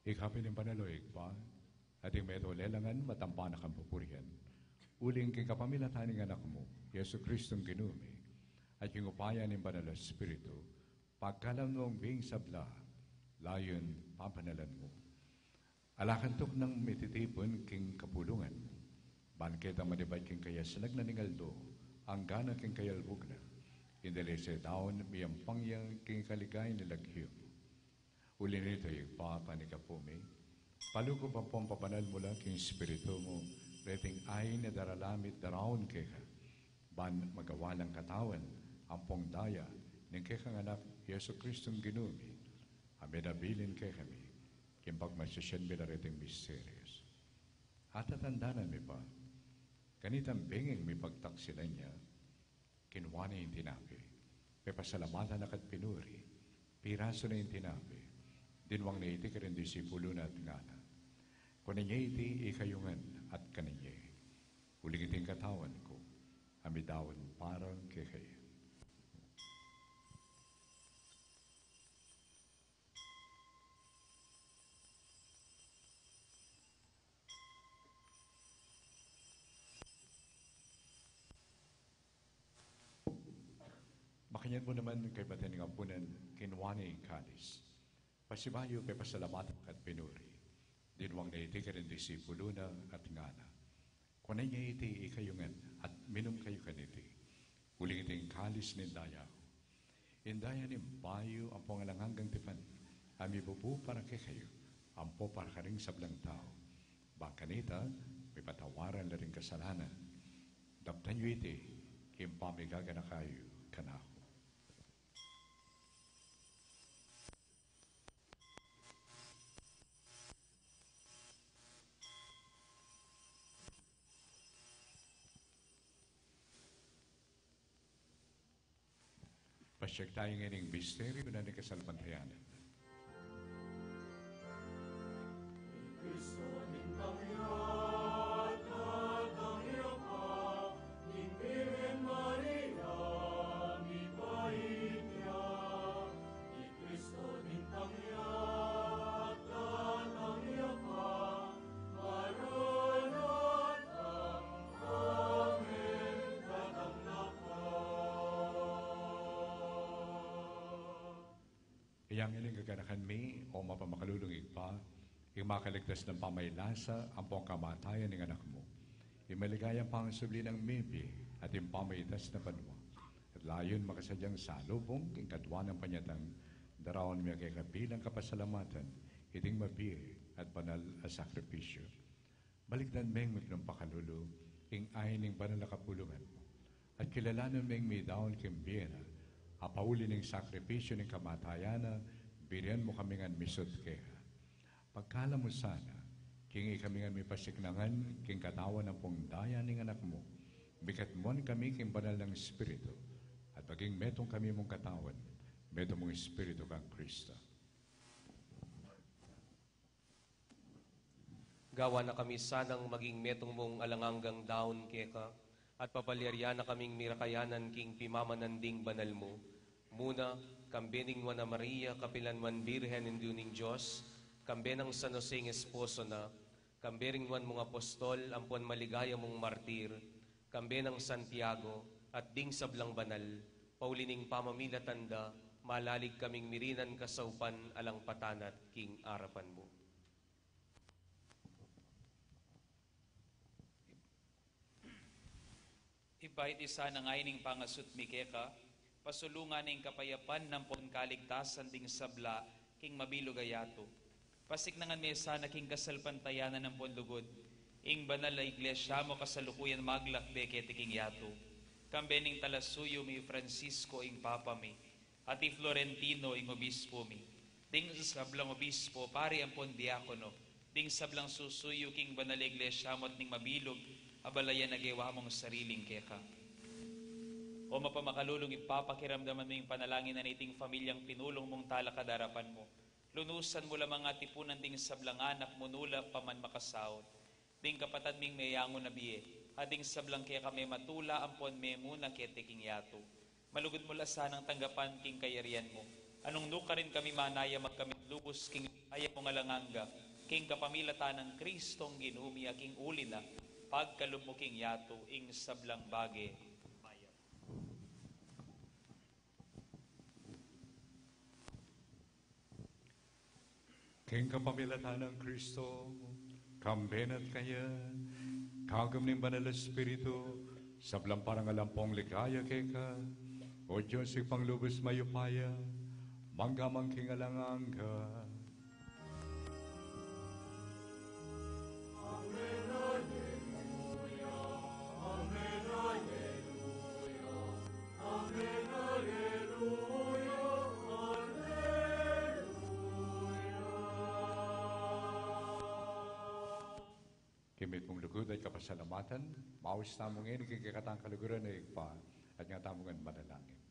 Ikapin ing banal, o Ibpa, at ing metung a lelangan matampa na kang pupurian. Uling king kapamilatan ning Anak mu, Jesucristong Ginu mi, at king upaya ning Banal a Espiritu, pagkalam nong bing sabla, layun papanalan mu. Ala kang tuknang mititipun king kapulungan, ban ketang manibat king kayasinag na ning aldo, anggana king kayalbug na, ing dalisedaun miyampang ya king kaligayan ning lagyu mu. Uli na nita, Ibpa, panyawad mu mi, palugup ampong pabanal mu la king Espiritu mu reting ain a daralan mi at daraun keka, ban magawa lang katawan ampong daya ning kekang Anak, Jesucristong Ginu mi, a menabilin kekami king pagmasisian mi la reting misterios. At tatandanan mi pa, kanitang bengeng mipagtaksilan ya, kinua ne ing tinape, pepasalamatan na ka't pinuri, pirasu ne ing tinape, dinwang ne iti karing disipulu na at ngana: Kunan ye iti ikayu ngan at kanan ye, uling iti ing katawan ku, a midaun para kekayu. Kanyan mu naman kaybat ning apunan, kinua ne ing kalis. Pasibayu pepasalamatan at pinuri. Dinwang na iti karing disipulus na at ngana: Kuanan ye iti ikayu ngan at minum kayu kaniti. Uling iti ing kalis ning daya ku. Ing daya ning bayu ampong alang anggang tipan, a mibubu para kekayu, ampo para karing sablang tau. Bang kanita, mipatawaran la ring kasalanan. Daptan yu iti, king pamigaganaka yu kanaku. Pasiag tayu ngening misteryu na ning kasalpantayanan. Kristo nintang ya, tatang ya pa, ning Birhen Maria, mibait ya. Kristo nintang ya, tatang ya pa, Maranatha, amen, datang na pa. Iyang ining gaganakan mi, o mapamakalulung Ibpa, ing makaligtas nang pamailasa ampong kamatayan ning Anak mu. Ing maligayang pangasubli nang mebie at ing pamaitas na banua. At layun makasadyang salubung king kadua nang panyatang, daraun mi keka bilang kapasalamatan iting mabie at banal a sakripisyu. Balikdan meng mipnumpakalulu ing ain ning banal a kapulungan mu. At kilalanan meng midaun king bie na, a pauli ning sakripisyu ning kamatayan na, birian mu kami ngan misut keka. Pagkalam mu sana, king ikami ngan mipasiknangan king katawan ampong daya ning Anak mu, bikatmuan kami king banal nang Espiritu, at maging metung kami mung katawan, metung mung Espiritu kang Kristo. Gawan na kami sanang maging metung mung alang anggang daun keka, at papalyarian na kaming mirakayanan king pimamanan ding banal mu, muna, kambe ning Nuan a Maria, kapilan nuan Birhen, Indu ning Dios, kambe nang San Jose ing esposo na, kambe ring nuan mung apostol, ampon maligaya mung martir, kambe nang Santiago, at ding sablang banal, pauli ning pamamilatan da, malalig kaming mirinan kasaupan alang patanat king arapan mu. Ibpa, iti sanang ain ning pangasut mi keka, pasulungan ing kapayapan ampon kaligtasan ding sabla king mabilug a yatu. Pasiknangan me sana king kasalpantayanan ampon lugud ing banal a Iglesia mu kasalukuyan maglakbe keti king yatu. Kambe ning talasuyu mi Francisco ing Papa mi, at i Florentino ing obispo mi, ding sablang obispo, pari ampon diakono, ding sablang susuyu king banal a Iglesia mu at ning mabilug a balayan a gewa mung sariling keka. O mapamakalulung Ibpa, pakiramdaman mu ing panalangin na niting pamilyang pinulung mung talakad arapan mu. Lunusan mu la mang atipunan ding sablang anak mu nula pa man makasaut, ding kapatad ming meyangu na bie, at ding sablang keka mematula ampon memuna keti king yatu. Malugud mu la sanang tanggapan king kayarian mu. Nung nukarin kami manaya magkamit lubus king ligaya mung alang angga, king kapamilatan nang Kristong Ginu mi, a king uli na, pagkalub mu king yatu ing sablang bage. King kapamilatan nang Kristo, kambe na at kaya, kagum ning Banal a Espiritu, sablang parangal ampong ligaya keka, O Dios, Ibpang lubus mayupaya, mangga man king alang angga. Amen, alleluia. Amen, alleluia. Amen, alleluia, alleluia. King mitmung lugud at kapasalamatan, maus tamu ngeni king kekatang kaluguran a Ibpa, at nga tamu ngan manalangin.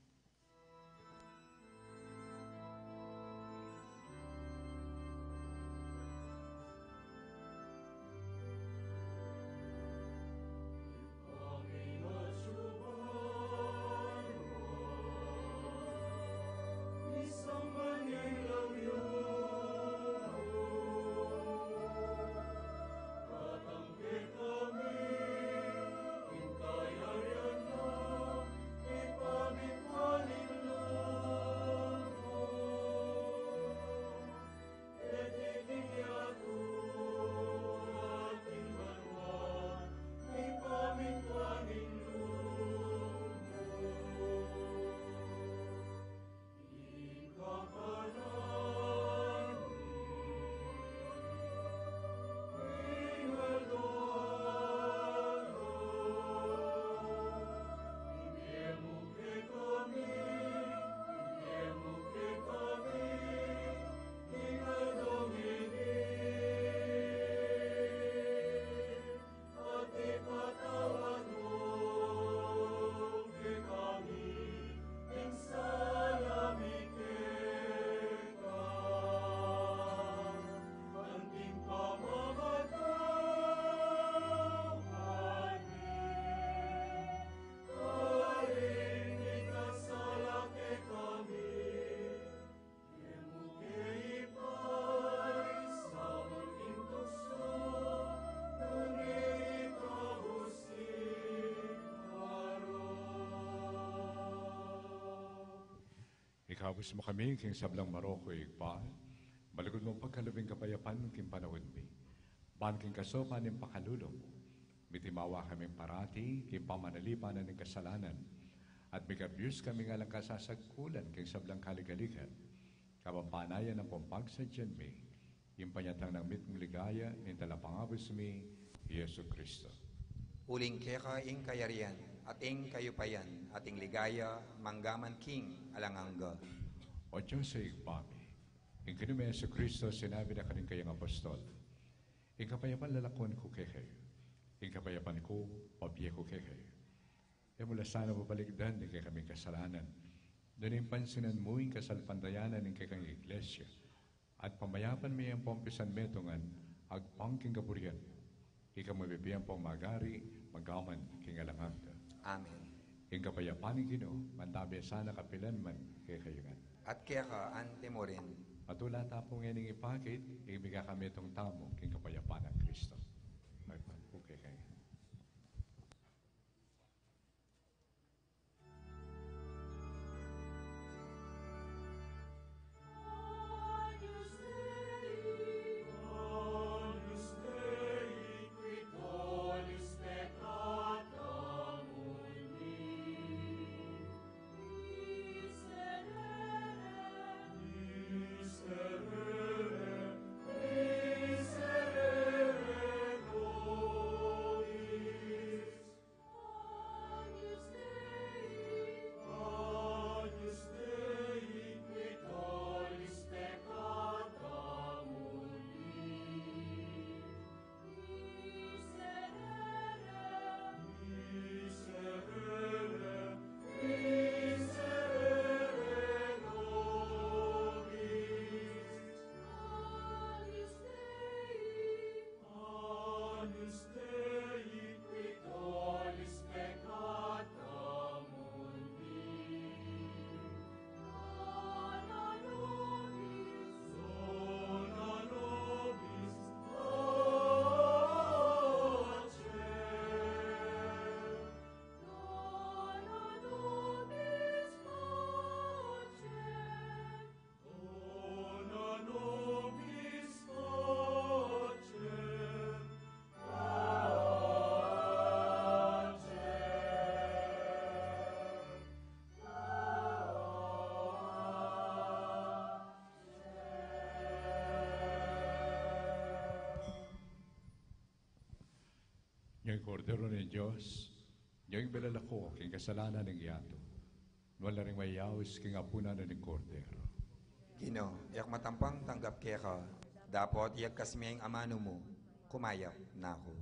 Ikabus mu kami king sablang marok, Ibpa, malugud mung pagkalub ing kapayapan king panaun mi. Ban king kasaupan ning pakalulu mu, mitimawa kami parati king pamanalipan na ning kasalanan, at mikabus kami ngan alang kasasagkulan king sablang kaligaligan, kabang panayan ampong pagsadyan mi ing panyatang nang mitmung ligaya ning Talapangabus mi, Jesu Cristo. Uling keka ing kayarian, at ing kayupayan, at ing ligaya, mangga man king alang angga. O Dios a Ibpa mi, king kinu mi Jesu Cristo, sinabi na karing kayang apostol, ing kapayapan lalakwan ku kekayu, ing kapayapan ku pabie ku kekayu. E mu la sana babalikdan ding kekaming kasalanan, nune pansinan mu ing kasalpantayanan ning kekang Iglesia, at pamayapan me ampong pisanmetungan agpang king kaburian mu. Ika mu bibie ampong magari, mangga man king alang angga. Amen. Ing kapayapan ning Ginu, mantabe sana kapilan man kekayu ngan. At keka antimurin. Matula ta pu ngening ipakit ing mikakametung tamu king kapayapan nang Cristo. Magpagpu kekayu. Nya ing Kordero ning Dios, nya ing milalako king kasalanan ning yatu. Nuan la ring mayayaus king apunan na ning Kordero. Ginu, e ku matampang tanggap keka, dapot iyagkas me ing amanu mu, kumayap na ku.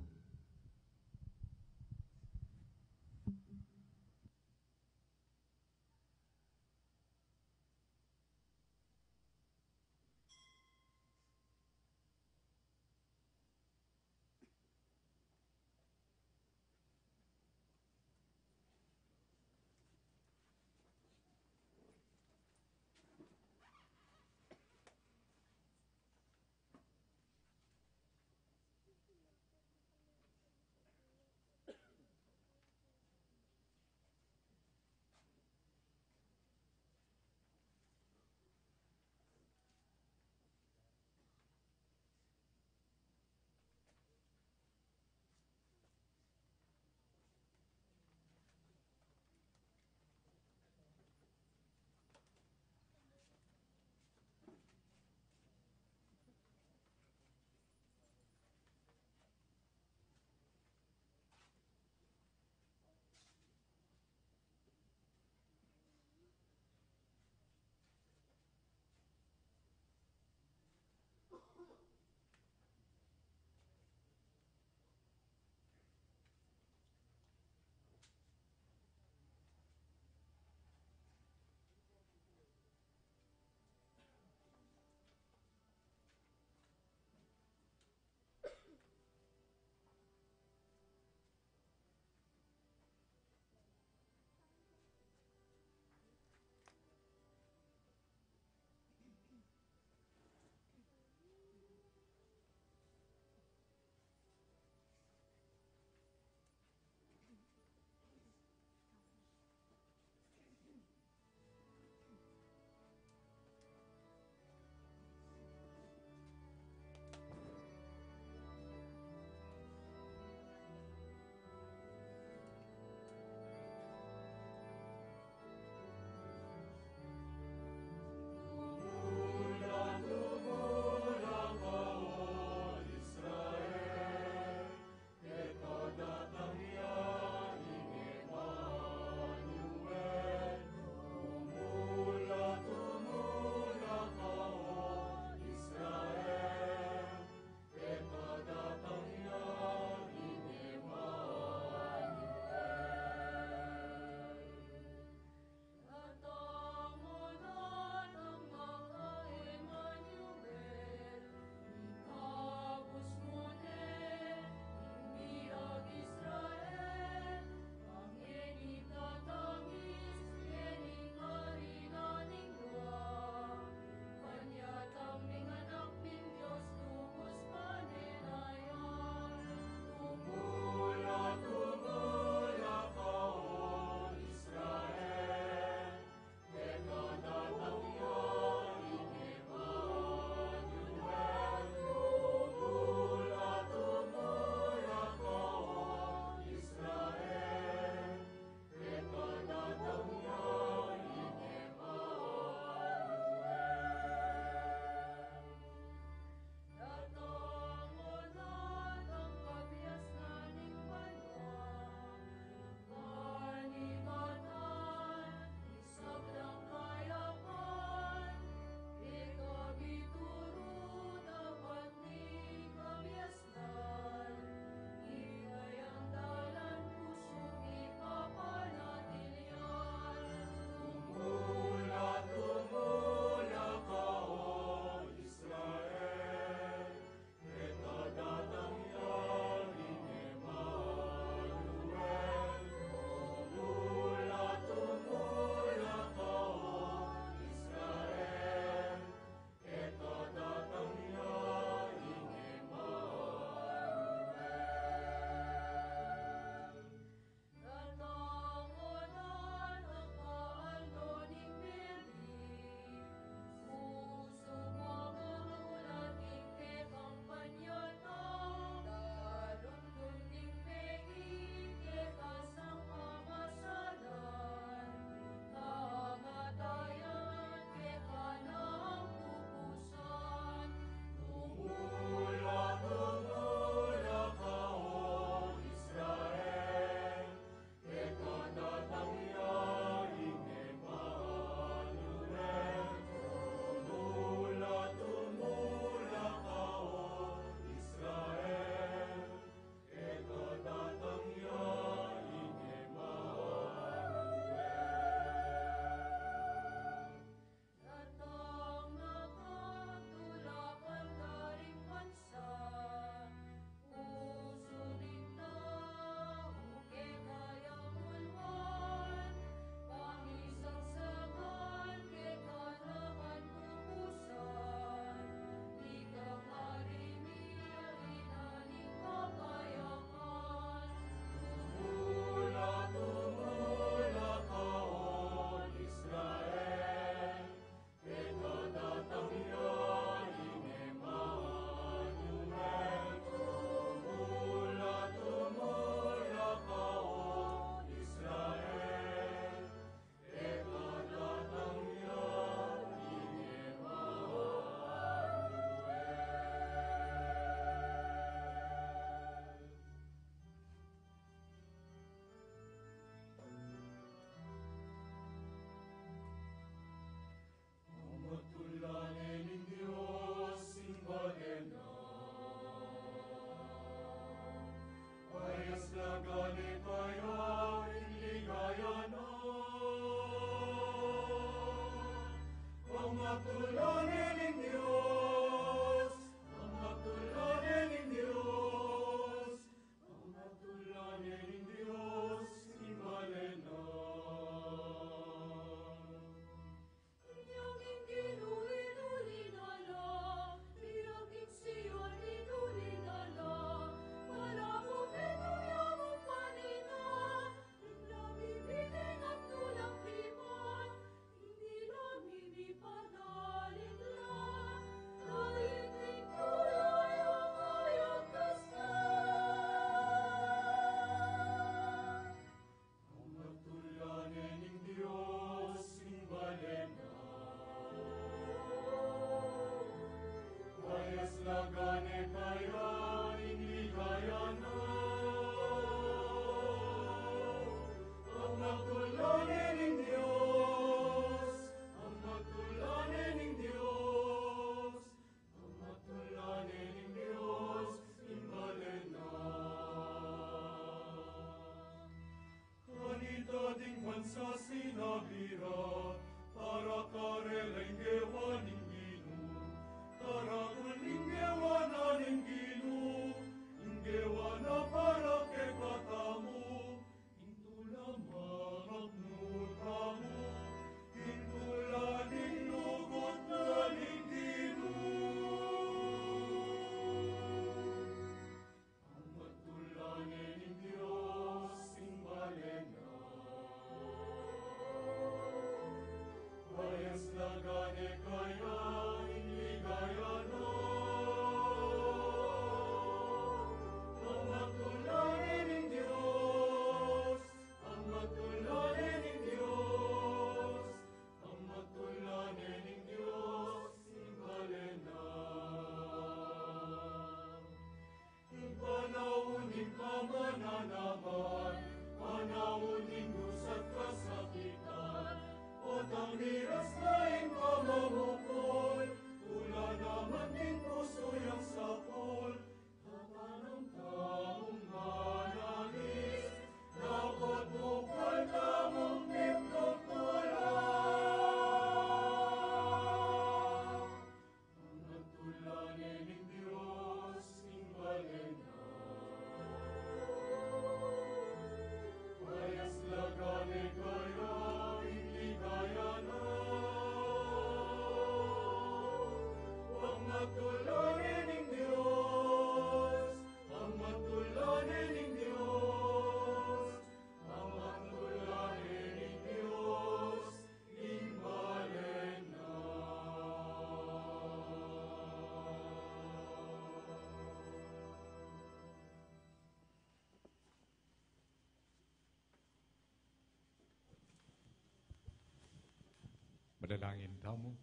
Manalangin tamu.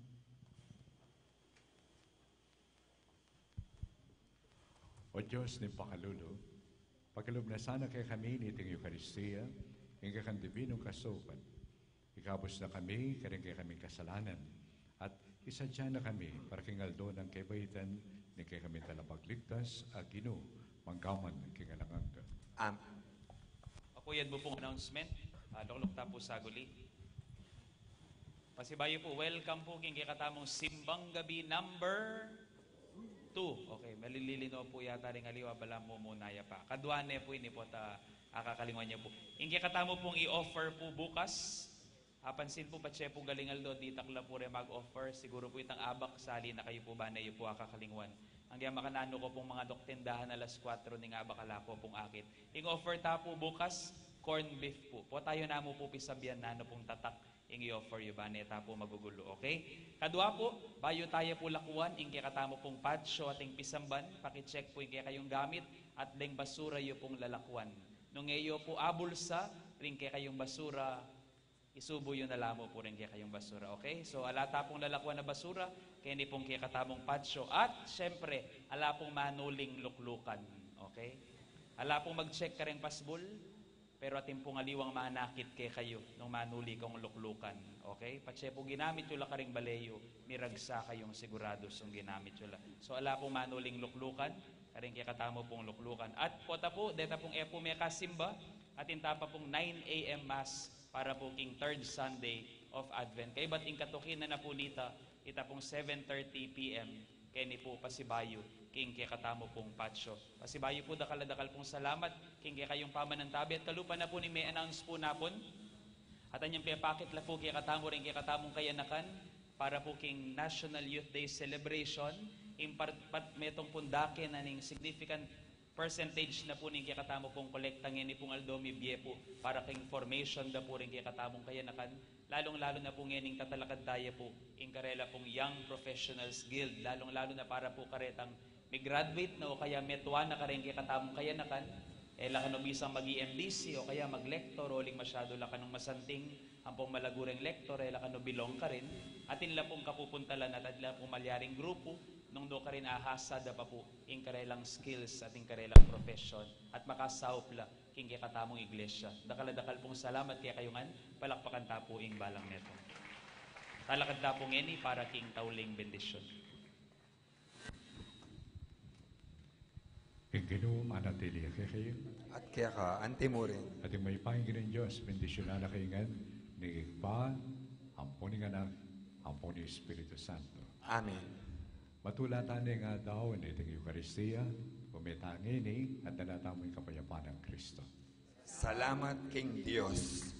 O Dios ning pakalulu, pakalub na sana kekami niting Eukaristia ing kekang dibinung kasaupan. Ikabus na kami karing kekaming kasalanan, at isadya na kami para king aldo nang kebaitan ning kekaming Talapagligtas a Ginu, mangga man king alang angga. Amen. Aku, yan mu pung announcement. Ah, lukluk ta pu saguli. Pasibayu pu, welcome pu king kekatamung simbang gabi number two. Okay, malililino pu yata ring aliwa, balamu mumuna ya pa. Kadwa ne pu ini pu at, ah, akakalingwan yu pu. Ing kekatamu pung i-offer pu bukas, apansin pu, patse pu galing aldo, ditak la pu re mag-offer. Siguru pu itang abak, sali na kayu pu, bane yu pu akakalingwan. Angga makananu ko pung mangadok tindahan alas kuwatro ning abak, ala ko pung akit. Ing offer ta pu bukas, corned beef pu. Potayun na mu pu pisabian nanu pung tatak ing i-offer yu, bane ta pu magugulu, okay? Kadwa pu, bayu taya pu lakwan ing kekatamu pung patio at ing pisamban, paki-check pu ing kekayung gamit at deng basura yu pung lalakwan. Nung e yu pu abulsa ring kekayung basura, isubu yu na la mu pu ring kekayung basura, okay? So, ala ta pung lalakwan a basura keni pung kekatamung patio. At, siyempre, ala pung manuling luklukan, okay? Ala pung mag-check kareng pasbul, pero atin pung aliwang manakit kekayu nung manuli kung luklukan, okay? Patse pu ginamit yu la karing bale yu, miragsa kayung siguradu sung ginamit yu la. So, ala pung manuling luklukan karing kekatamu pung luklukan. At pota pu, deta pung e pu mekasimba, atin ta pa pung nine a.m. Mass para pu king third Sunday of Advent. Kaybat ing katukinan na pu nita, ita pung seven thirty p.m. keni pu pasibayu king kekatamu pung patio. Pasibayu pu, dakal a dakal pung salamat king kekayung pamanantabe at kalupa na pu ning me-announce pu napun. At anyang pepakit la pu kekatamu ring kekatamung kayanakan para pu king National Youth Day celebration, ing par-, pat-, metung pung dake na ning significant percentage na pu ning kekatamu pung kolekta ngeni pung aldo, mibie pu para king formation da pu ring kekatamung kayanakan, lalung-lalu na pu ngening tatalakad taya pu ing karela pung Young Professionals Guild, lalung-lalu na para pu karetang mi-graduate na o kaya metua na kareng kekatamung kayanakan, e la kanu bisang mag-E M D C o kaya mag-lector, uling masyadu la kanung masanting ampong malagu reng lector, e la kanu bilong karin, atin la pung kapupuntalan at atin la pung malyaring grupu, nung nu karin ahasa da pa pu ing karelang skills at ing karelang profession, at makasaup la king kekatamung iglesia. Dakal a dakal pung salamat kekayu ngan, palakpakan ta pu ing balang metung. Talakad ta pu ngeni para king tauling bendisyon. Ing Ginu manatili ya kekayu. At keka anti mu rin. At ing mayupayang Ginung Dios, bendisyunan na kayu ngan ning Ibpa, ampon ning Anak, ampon ning Espiritu Santo. Amen. Matula tane nga daun iting Eukaristia, ume ta ngeni at dana tamu ing kapayapan nang Kristo. Salamat king Dios.